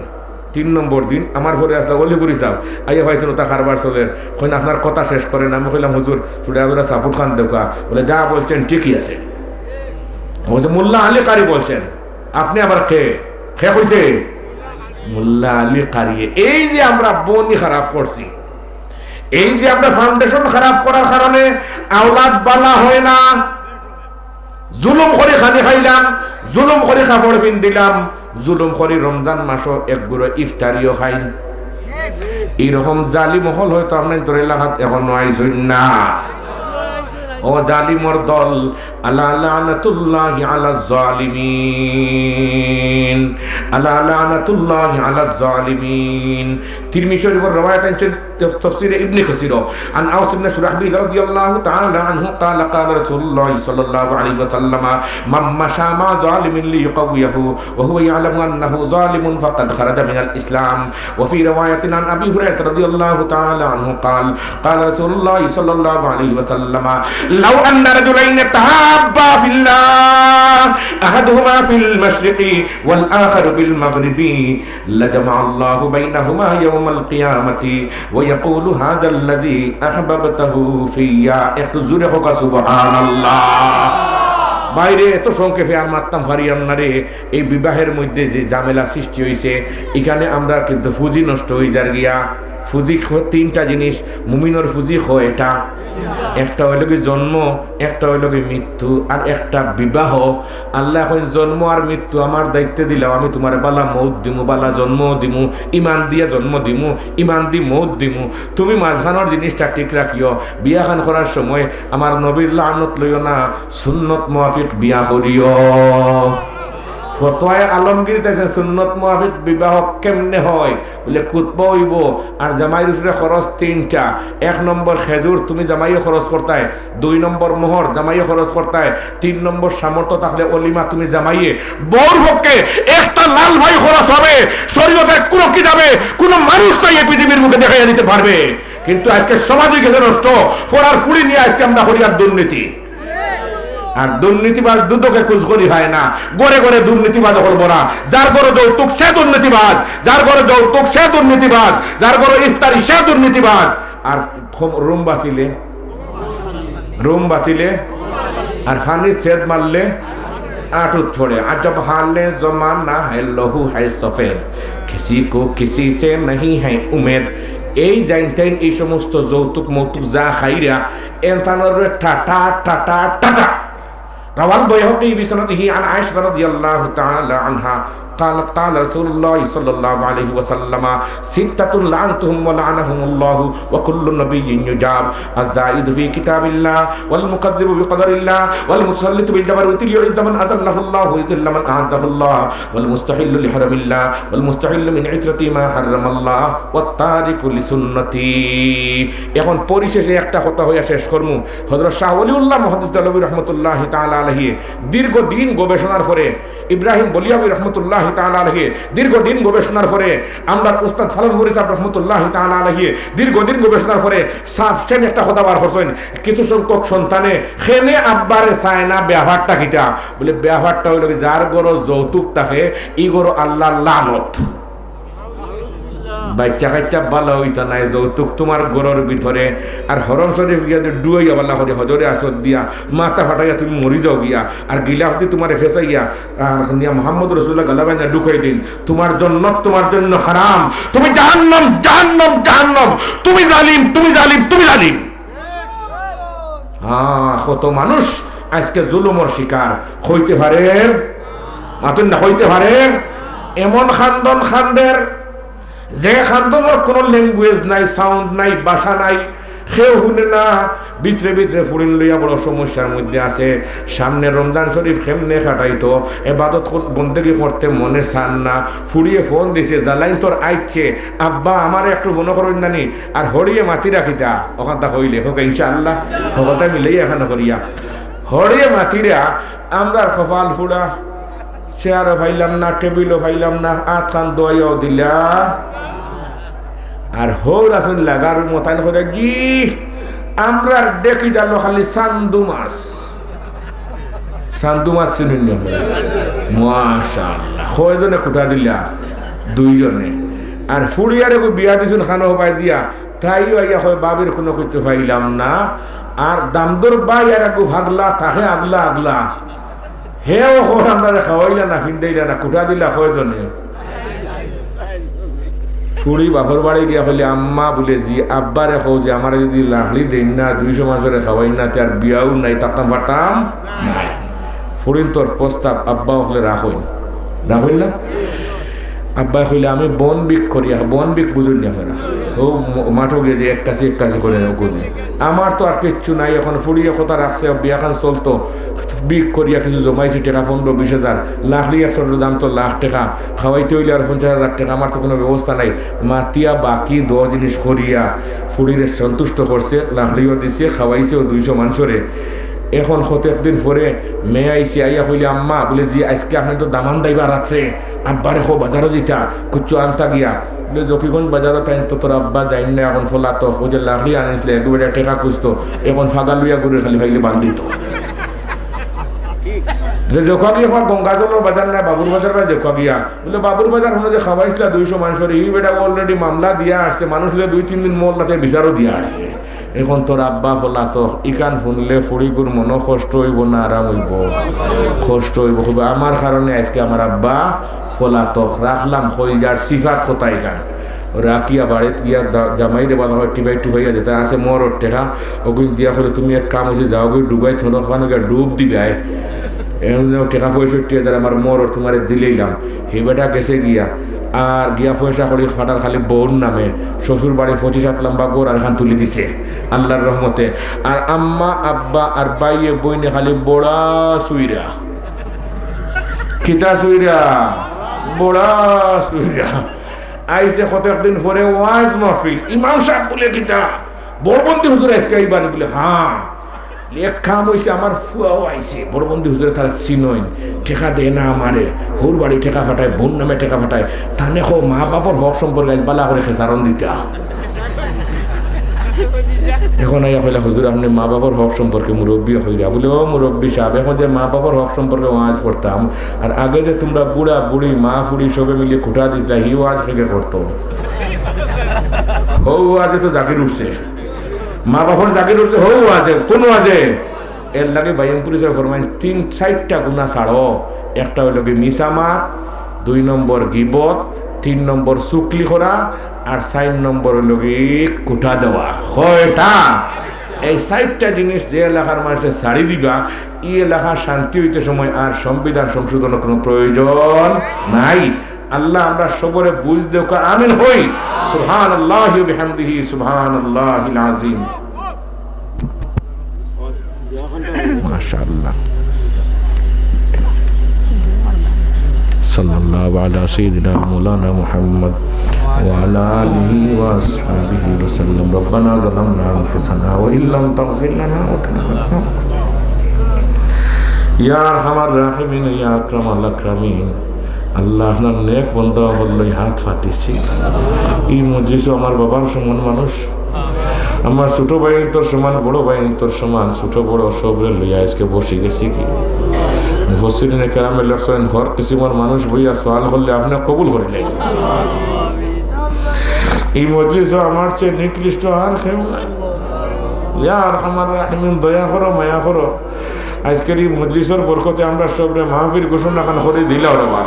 তিন নম্বর দিন আমার পরে আছলা অলিপুরি সাব, আইয়া পাইছইন ওতা কারবার চলের, কইন, "আপনার কথা শেষ করেন।" আমি কইলাম, "হুজুর, থুড়া থুড়া সাপোর্ট খান দেউক্কা।" বুলে, "যা বলছেন ঠিকই আছে।" ও যে মোল্লা আলী কারি বলছেন, আপনে আবার কে? কে কইছে? মোল্লা আলী কারিয়ে। এই যে আমরা বনি খারাপ করছি, এই যে আমরা ফাউন্ডেশন খারাপ করার কারণে আওলাদ বালা হয় না, জুলুম করি খানি খাইলাম, জুলুম করি কাপড় পিন্দিলাম, জুলুম করি রমজান মাসো এক গুঁড়ো ইফতারিও খাইন। এইরকম জালিম অকল হয়তো আপনার তোর এলাকাত এখনো আইছইন না। ও জালিমর দল, আলা লানাতুল্লাহি আলা জালিমিন, আলা লানাতুল্লাহি আলা জালিমিন। তিরমিজি শরীফর রওয়ায়াত আনছেন তফসিরে ইবনে কাসিরো। عن أوس بن شرحبيل رضي الله تعالى عنه قال: قال رسول الله صلى الله عليه وسلم: من مشى مع ظالم ليقويه وهو يعلم أنه ظالم فقد خرج من الإسلام. وفي رواية عن أبي هريرة رضي الله تعالى عنه قال: قال رسول الله صلى الله عليه وسلم: لو أن رجلين تحابا في الله أحدهما في المشرق والآخر بالمغرب لجمع الله بينهما يوم القيامة ويقول هذا الذي أحببته في। একটু জোরে কউক্কা সুবহানাল্লাহ। ভাইরে, এত সংক্ষেপে আর মাততাম পারিয়ার না রে। এই বিবাহের মধ্যে যে ঝামেলা সৃষ্টি হইছে, এখানে আমরার কিন্তু ফুজি নষ্ট হই যার গিয়া। ফুজি খ-, তিনটা জিনিস, মুমিনর ফুজি কয়টা? একটা অইলো গি জন্ম, একটা অইলো গি মৃত্যু, আর একটা বিবাহ। আল্লায় কইন, "জন্ম আর মৃত্যু আমার দায়িত্বে দিলাম, আমি তুমারে বালা মউত দিমু, বালা জন্ম দিমু, ইমান দিয়া জন্ম দিমু, ইমান দি মউত দিমু। তুমি মাঝখানর জিনিসটা ঠিক রাখিও।" বিয়াখান করার সময় আমার নবীর লানত লইও না, সুন্নত মুয়াফিক বিয়া করিও। ফতোয়ায়ে আলমগীরিত আছে, সুন্নত মুয়াফিক বিবাহ কেমনে হয়? বুলে, খুতবা অইবো, আর জামাইর উপরে খরচ তিনটা। এক নম্বর খেজুর, তুমি জামাইয়ে খরচ করতায়। দুই নম্বর মোহর, জামাইয়ে খরচ করতায়। তিন নম্বর সামর্থ্য থাকলে অলিমা, তুমি জামাইয়ে। বউর পক্ষে একটা লাল ভাই খরচ হবে, শরীয়তের কোনো কিতাবে কোনো মানুষ নাই এই পৃথিবীর মুখে দেখাইয়া দিতে পারবে। কিন্তু আজকে সমাজ অই গেছে নষ্ট, ফড়ার ফুড়ি নিয়া আজকে আমরা করিয়ার দুর্নীতি। আর দুর্নীতিবাজ দুদকে খুঁজ করি হয় না, ঘরে ঘরে দুর্নীতিবাজ অকল ভরা। যার ঘরো যৌতুক সে দুর্নীতিবাজ, যার ঘরো যৌতুক সে দুর্নীতিবাজ, যার ঘরো ইফতারি সে দুর্নীতিবাজ। আর খম-, রুম বাঁচিলে, রুম বাঁচিলে, আর পানিত ছেদ মারলে আটুত পড়ে। আজব হালে জমানা হ্যায় লহু হ্যায় সফেদ, কিসি কো কিসি সে নেহি হ্যায় উমেদ। এই জাইনতাইন এই সমস্ত যৌতুক মৌতুক যা খাইরা, এনতানরে টাটা, টাটা, টাটা। روى البيهقي بسنده عن عائشة رضي الله تعالى عنها قال، قال رسول الله صلى الله عليه وسلم: ستة لعنتهم ولعنهم الله وكل نبي يجاب: الزائد في كتاب الله، والمكذب بقدر الله، والمتسلط بالجبروت ليعز من أذله الله ويذل من أعزه الله، والمستحل لحرم الله، والمستحل من عترته ما حرم الله، والتارك لسنته। এখন পরিশেষে একটা কথা কইয়া শেষ করমু। হযরত শাহ ওলিউল্লাহ মুহাদ্দিস দেহলভী রহমতুল্লাহি তাআলা আলাইহি দীর্ঘদিন গবেষণার পরে, ইব্রাহিম বলিয়াবী রহমতুল্লাহি তাআলা আলাইহি দীর্ঘদিন গবেষণার পরে, আমরার উস্তাদ ফালালপুরী সাহেব রহমতুল্লাহি তাআলা আলাইহি দীর্ঘদিন গবেষণার পরে সাবস্টেন একটা কথা বার করছইন, কিছু সংখ্যক সন্তানে কেনে আব্বারে চায় না, ব্যাপারটা কিতা? বলে, ব্যাপারটা অইলো কি, যার ঘরো যৌতুক থাকে, ই ঘরো আল্লার লানত। বাইচ্চা কাইচ্চা ভালা অইতা নায়, যৌতুক তুমার ঘরর ভিতরে। আর হরম শরীফ গিয়া যে ডুবাইয়া ভালা করি হজরে আসওয়াদ দিয়া মাথা ফাটাইয়া তুমি মরি যাও গিয়া, আর গিলাফ দি তুমারে ফেসাইয়া, আর নিয়া মোহাম্মদ রসুল্লাহ গালা বাইন্দা ঢুকাই দিন, তুমার জন্নত তুমার জন্য হারাম, তুমি জাহান্নাম, জাহান্নাম, জাহান্নাম, তুমি জালিম, তুমি জালিম, তুমি জালিম। হ্যাঁ, কত মানুষ আজকে জুলুমর শিকার। কইতে পারের? মাতুন না, কইতে পারের? এমন খান্দন খান্দের, যে খান্দনর কোনো ল্যাঙ্গুয়েজ নাই, সাউন্ড নাই, ভাষা নাই, কেউ হুনে না। ভিতরে ভিতরে ফুড়িন লইয়া বড় সমস্যার মধ্যে আছে। সামনে রমজান শরীফ কেমনে কাটাইতো, এবাদত কর-, বন্দেগি করতে মনে চান না। ফুড়িয়ে ফোন দিছে, জালাইন তোর আইচ্ছে, "আব্বা, আমারে একটু মনো করইন নানি।" আর হড়িয়ে মাতিরা কিতা, অখানতা কইলে হোক ইনশাআল্লাহ, হকলতা মিলেই এখানো করিয়া। হড়িয়ে মাতিরা, আমরার কপাল ফুড়া, চেয়ারও পাইলাম না, টেবিলও পাইলাম না, আতখান দোয়াইয়াও দিলা। আর হৌর আছইন লাগার মতাইন করে গি, আমরার ডেকি জালো খালি চান্দু মাছ। চান্দু মাছ চিনইন নি? মাশাআল্লাহ। কয়জনে কুটা দিলা? দুইজনে। আর ফুড়িয়ারে কো বিয়া দিছইন খানো হবাই দিয়া, তাইও আইয়া কয়, "বাবির কোনো কিছু পাইলাম না।" আর দামদর ভাই আর একগু ভাগলা, তাকে আগলা আগলা। হেও কয়, "আমরারে খাওয়াইলা না, ফিন্দাইলা না, কুটা দিলা কয়জনে?" ফুড়ি বাপর বাড়ি গিয়া কইলে, "আম্মা," বুলে, "জি, আব্বারে কও যে আমারে যদি লাখড়ি দেইন না, দুইশো মানষরে খাওয়াইন না, তে আর বিয়াও নাই, থাকতাম পারতাম নাই।" ফুড়িন্তর প্রস্তাব আব্বা অকলে রাখইন, রাখইন না? আব্বায় কইলে, "আমি বন বিক করিয়া," বন বিক বুঝইন নি আপনারা? ও ম-, মাঠো গিয়া যে এক কাছি এক কাছি করে ওগুলো। "আমার তো আর কিচ্ছু নাই, এখন ফুড়িয়ে কথা রাখছে, বিয়াখান চলতো, বিক করিয়া কিছু জমাইছি টেকা পনেরো বিশ হাজার, লাখড়ি এক ছোটর দাম তো লাখ টেকা, খাওয়াইতে অইলে আর পঞ্চাশ হাজার টেকা, আমার তো কোনো ব্যবস্থা নাই।" মাতিয়া বাকি দশ জিনিস করিয়া ফুড়িরে সন্তুষ্ট করছে, লাখড়িও দিছে, খাওয়াইছেও দুইশো মানষরে। এখন কতেক দিন পরে মেয়ে আইছে, আইয়া কইলে, "আম্মা," বুলে, "জি, আইজকে আপনে তো দামান দাইবা রাত্রে, আব্বারে কও বাজারো যিতা, কুচ্ছু আনতা গিয়া।" বুলে, "জকিগঞ্জ বাজারো তাইন তো তোর আব্বা যাইন না, এখন পলাতক, অউ যে লাখড়ি আনিছলে, এগু বেটা টেকা খুজতো, এখন ফাগা লইয়া ঘুরে খালি পাইলে বান্ধিত।" যে জকুয়াগিয়া আমার গঙ্গাজলর বাজার না, বাবুর বাজার বা জকুয়াগিয়া, বুলে, "বাবুর বাজার হুনো যে খাওয়াইছলা দুইশো মানষরে, ই বেটা already মামলা দিয়া আসছে, মানুষ লইয়া দুই তিন দিন মহল্লাতে বিচারও দিয়া আসছে।" এখন তোর আব্বা পলাতক, ইখান হুনলে ফুড়িগুর মনো কষ্ট অইবো না আরাম অইবো? কষ্ট অইবো। কইবো, "আমার কারণে আইজকে আমার আব্বা পলাতক, রাখলাম কইলজার সিফাত কথা ইখান।" রাখিয়া বাড়িত গিয়া দা-, জামাইরে বালা করি টিপাই টুপাইয়া যেতা আছে মোহরর টেকা, ওগুইন দিয়া কইলো, "তুমি এক কাম অইছে, যাওগি ডুবাই থনো, ওখানো গিয়া ডুব দিবায়। এমনে টেকা পঁয়ষট্টি হাজার আমার মোহরর তুমারে দিলাইলাম।" হে বেটা গেছে গিয়া, আর গিয়া পয়সা কড়ি ফাটার খালি বউর নামে, শ্বশুর বাড়ি পঁচিশ হাত লম্বা ঘর আর এখান তুলি দিছে আল্লার রহমতে। আর আম্মা, আব্বা আর ভাইয়ে বইনে খালি বড়া চুইরা। কিতা চুইরা? বড়া চুইরা। আইছে কতদিন পরে ওয়াজ মাহফিল, ইমাম সাব বুলে, "কিতা, বরবন্দি হুজুর আইজকে আইবা নি?" বুলে, "হ্যাঁ।" এক কাম অইছে, আমার ফুয়াও আইছে, বরবন্দি হুজুরে তারা চিনইন, টেকা দেয় না আমারে, হউর বাড়ি টেকা ফাটায়, বউর নামে টেকা ফাটায়, তানে কও মা বাপর হক সম্পর্কে আইজ বালা করি খেসারন দিতা। এখন আইয়া কইলা, "হুজুর, আপনে মা বাপর হক সম্পর্কে মুরব্বি কইরা।" বুলে, "ও মুরব্বি সাব, এখন যে মা বাপর হক সম্পর্কে ওয়াজ করতাম, আর আগে যে তুমরা বুড়া বুড়ি, মা ফুড়ি সবে মিলি খুটা দিছলা, হি ওয়াজ কেগে করতো? হউ ওয়াজে তো জাগির উঠছে, মা বাপর জাগির উঠছে, হউ ওয়াজে, কোন ওয়াজে?" এর লাগি বাইয়ামপুরি সাবে ফরমাইন, তিন চাইরটা গুনা ছাড়ো। একটা অইলো গি মিছা মাত, দুই নম্বর গিবত, তিন নম্বর চুগলি করা, আর চাইর নম্বর অইলো গি খুটা দেওয়া। কয়টা? এই চাইরটা জিনিস যে এলাকার মানুষে ছাড়ি দিবা, ই এলাকার শান্তি অইতে সময় আর সংবিধান সংশোধনের কোনো প্রয়োজন নাই। আল্লাহ আমরা সবরে বুঝ দেউক্কা, আমিন কই। সুবহানাল্লাহি ওয়া বিহামদিহি, সুবহানাল্লাহিল আযীম। মাশাআল্লাহ। صلى الله على سيدنا مولانا محمد وعلى آله وأصحابه وسلم. ربنا ظلمنا أنفسنا وإن لم تغفر لنا وترحمنا. يا أرحم الراحمين، يا أكرم الأكرمين. আল্লাহ, আপনার নেক বন্দা অকলর লগে হাত পাতিছি। ই মজলিসো আমার বাবার সমান মানুষ, আমার ছোট ভাইন্তর সমান, বড় ভাইন্তর সমান, ছোট বড় সবরে লইয়া আইজকে বসি গেছি কি। মুফাসসিরিনে কেরামে লেখছইন, হর কিসিমর মানুষ বইয়া সওয়াল করলে আপনে কবুল করিলাইন। ই মজলিসো আমার চেয়ে নিকৃষ্ট আর কেউ নাই। ইয়া আরহামার রাহিমিন, দয়া করো, মায়া করো। আইজকের ই মজলিসর বরকতে আমরা সবরে মাহফির ঘোষণা খান করি দিলাও রে বা।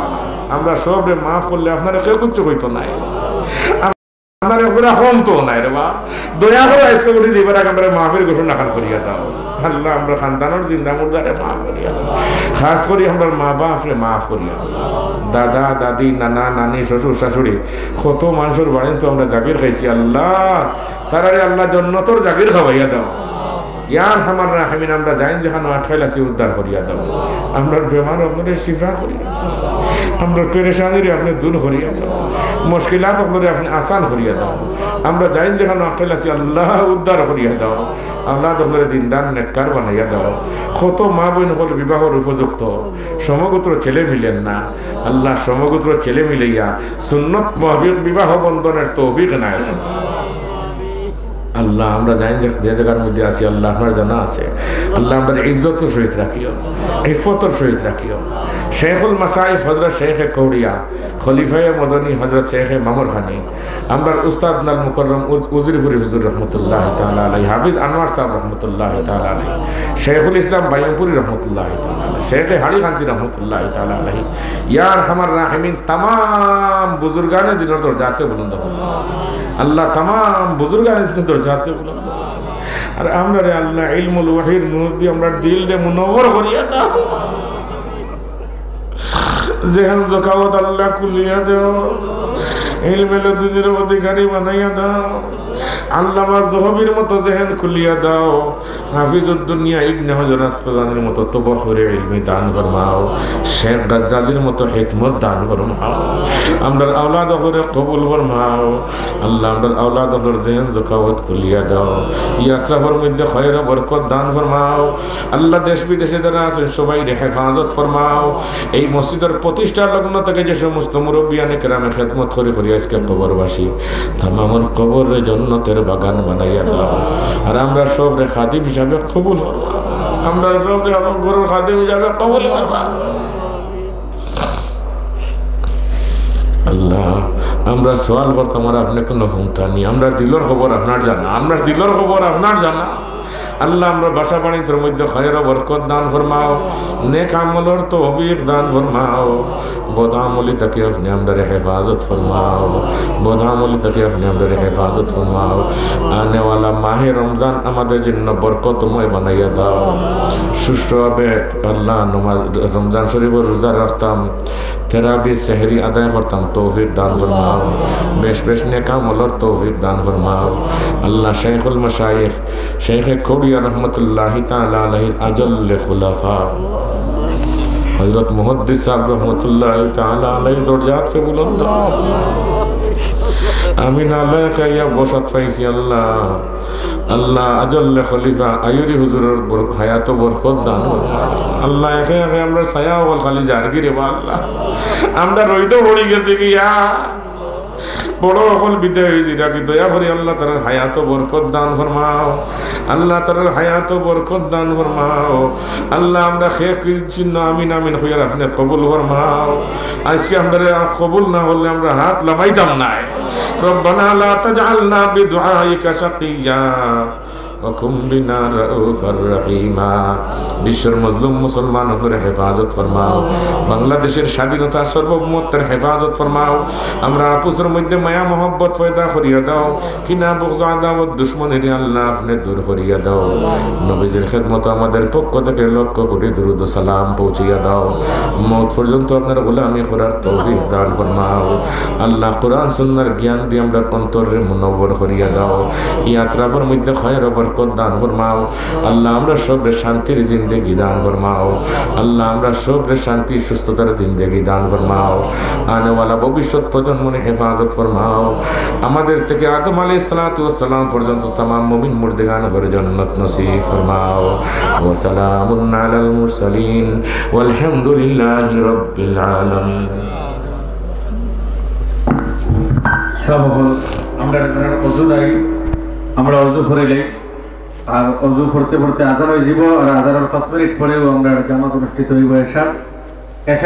আমরা সবরে মাফ করলে আপনারে কেউ কিচ্ছু কইতো নায়। আপনারে পুরা কম তো নাই রে বা। দয়া করে আইজকে উঠি যাইবার আগে আমরারে মাফির ঘোষণা খান করিয়া দাও। আল্লাহ, আমরার খানদানর জিন্দা মুর্দারে মাফ করিয়া দাও। খাস করি আমরার মা বাপরে মাফ করিয়া দাও। দাদা, দাদি, নানা, নানি, শ্বশুর, শাশুড়ি, কত মানষর বাড়িত তো আমরা জাগির খাইছি। আল্লাহ, তারারে আল্লাহ জন্নতর জাগির খাওয়াইয়া দাও। ইয়া আরহামার রাহিমিন, আমরা যাইন যেখানো আটকাইল আছি, উদ্ধার করিয়া দাও। আমরার বেমার অকলরে শিফা করিয়া দাও। আমরার পেরেশানিরে আপনে দূর করিয়া দাও। মুশকিলাত অকলরে আপনে আসান করিয়া দাও। আমরা যাইন যেখানো আটকাইল আছি, আল্লাহ উদ্ধার করিয়া দাও। আল্লাহ অকলরে দিনদার নেককার বানাইয়া দাও। কত মা বইন অকল বিবাহর উপযুক্ত, সমগোত্র ছেলে মিলের না। আল্লাহ, সমগোত্র ছেলে মিলাইয়া সুন্নত মুআফিক বিবাহ বন্ধনের তৌফিক এনায়েত করো। আল্লাহ, আমরা যাইন যে, যে জাগার মধ্যে আছি, আল্লাহ আপনার জানা আছে। আল্লাহ, আমরার ইজ্জতর সহিত রাখিও, ইফফতর সহিত রাখিও। শেখুল মাশায়েখ হযরত শেখে কৌড়িয়া, খলিফায়ে মদনী হযরত শেখে মামরখানি, আমরার উস্তাদ নাল মুকররম উজ-, উজিরপুরি হুজুর রহমতুল্লাহি তাআলা আলাইহি, হাফিজ আনোয়ার সাহেব রহমতুল্লাহি তাআলা আলাইহি, শেখুল ইসলাম বাইয়মপুরি রহমতুল্লাহি তাআলা আলাইহি, শেখে হাড়িকান্দি রহমতুল্লাহি তাআলা আলাইহি। ইয়া আরহামার রাহিমিন, তামাম বুজুর্গানে দ্বীনর দরজাতরে বুলন্দ করো। আল্লাহ, তামাম বুজুর্গানে দ্বীনর দরজাতরে বুলন্দ করো। আর আমরারে আল্লাহ ইলমুল ওহীর নূর দি আমরার দিলরে মুনাওয়ার করিয়া দাও। জেহেন জকাওয়াত আল্লাহ খুলিয়া দাও, ইলমে লদুনির অধিকারী বানাইয়া দাও। আল্লামা যুহবীর মতো জেহেন খুলিয়া দাও, হাফিজুদ্দুনিয়া ইবনে হাজার আসকালানির মতো তবহরে ইলমি দান ফরমাও, শেখ গাজ্জালির মতো হিকমত দান ফরমাও। আমরার আওলাদ অকলরে কবুল ফরমাও। আল্লাহ, আমরার আওলাদ অকলর জেহেন জকাওয়াত খুলিয়া দাও। ই আতরাফর মধ্যে খয়র বরকত দান ফরমাও। আল্লাহ, দেশ বিদেশে যারা আছইন সবাইরে হেফাজত ফরমাও। এই মসজিদর প্রতিষ্ঠা লগ্ন থেকে যে সমস্ত মুরব্বিয়ানে কেরামে খেদমত করি করি আইজকে কবরবাসী, তামামর কবররে জন্নতের বাগান বানাইয়া দাও। আর আমরা সবরে খাদিম হিসাবে কবুল ফরমাও। আমরা সবরে আমার ঘরর খাদিম হিসাবে কবুল ফরমাও। আল্লাহ, আমরা সওয়াল করতাম আর আপনে কুনু হুনতা নি। আমরার দিলর খবর আপনার জানা, আমরার দিলর খবর আপনার জানা। আল্লাহ, আমরার বাসা বাড়ির মধ্যে খয়র বরকত দান ফরমাও, নেক আমলর তৌফিক দান ফরমাও, বদ আমলি থাকি আপনে আমরারে হেফাজত ফরমাও, বদ আমলি থাকি আপনে আমরারে হেফাজত ফরমাও। আনেওয়ালা মাহে রমজান আমাদের জন্য বরকতময় বানাইয়া দাও। সুষ্ঠুভাবে আল্লাহ নমাজ, রমজান শরীফর রোজা রাখতাম, তেরাবি সেহরি আদায় করতাম, তৌফিক দান ফরমাও। বেশ বেশ নেক আমলর তৌফিক দান ফরমাও। আল্লাহ, শেখুল মাশায়েখ, শেখে কৌড়িয়া রহমতুল্লাহি তাআলা আলাইহির আজল্লে খুলাফা হযরত মুহাদ্দিস সাহেব রহমতুল্লাহি তাআলা আলাইহির দরজাতরে বুলন্দ। আমি নালায়েক আইয়া বসাত পাইছি আল্লাহ। আল্লাহ, আজল্লে খলিফা আইয়ুরি হুজুরর বর-, হায়াতো বরকত দান করো। আল্লাহ, একে একে আমরার ছায়া অকল খালি যারগি রে বা আল্লাহ। আমরা রইদো পড়ি গেছি গিয়া। বড় অকল বিদায় অইছি, রাখি দয়া করি আল্লাহ তারার হায়াতো বরকত দান ফরমাও। আল্লাহ তারার হায়াতো বরকত দান ফরমাও। আল্লাহ, আমরা শেষ চিহ্ন আমিন আমিন কইয়ার আপনে কবুল ফরমাও। আইজকে আমরারে কবুল না করলে আমরা হাত লামাইতাম নায়। ربنا لا تجعلنا بدعائك شقيا وكن بنا رءوفا رحيما। বিশ্বর মজলুম মুসলমান অকলর হেফাজত ফরমাও, বাংলাদেশর স্বাধীনতা সার্বভৌমত্বর হেফাজত ফরমাও। আমরার অন্তরর মধ্যে মায়া মহব্বত পয়দা করিয়া দাও, কিনা বুগজ আদাওয়াত দুশমনিরে আল্লাহ আপনে দূর করিয়া দাও। নবীজির খেদমতো আমাদের পক্ষ থেকে লক্ষ কোটি দুরুদ ও সালাম পৌঁছিয়া দাও। মউত পর্যন্ত আপনার গোলামি করার তৌফিক দান ফরমাও। আল্লাহ, কোরআন সুন্নাহর জ্ঞান দিয়া আমরার অন্তররে মুনাওয়ার করিয়া দাও। ই আতরাফর মধ্যে খয়ের ও বরকত দান ফরমাও। আল্লাহ, আমরার সবরে শান্তির জিন্দেগি দান ফরমাও। আল্লাহ, আমরার সবরে শান্তি সুস্থতার জিন্দেগি দান ফরমাও। আনেওয়ালা ভবিষ্যৎ প্রজন্মরে হেফাজত ফরমাও। আমাদের থেকে আদম আলাইহিস সালাতু ওয়াস সালাম পর্যন্ত তামাম মুমিন মুর্দেগান অকলরে জান্নাত নসিব ফরমাও। وسلام على المرسلين والحمد لله رب العالمين। সব হল, আমরা এখন অজু নাই, আমরা অজু করিলাই। আর অজু পড়তে পড়তে আজান অইযিবো, আর আজানর পাঁচ মিনিট পরেউ আমরার জামাত অনুষ্ঠিত অইবো এশার। এশার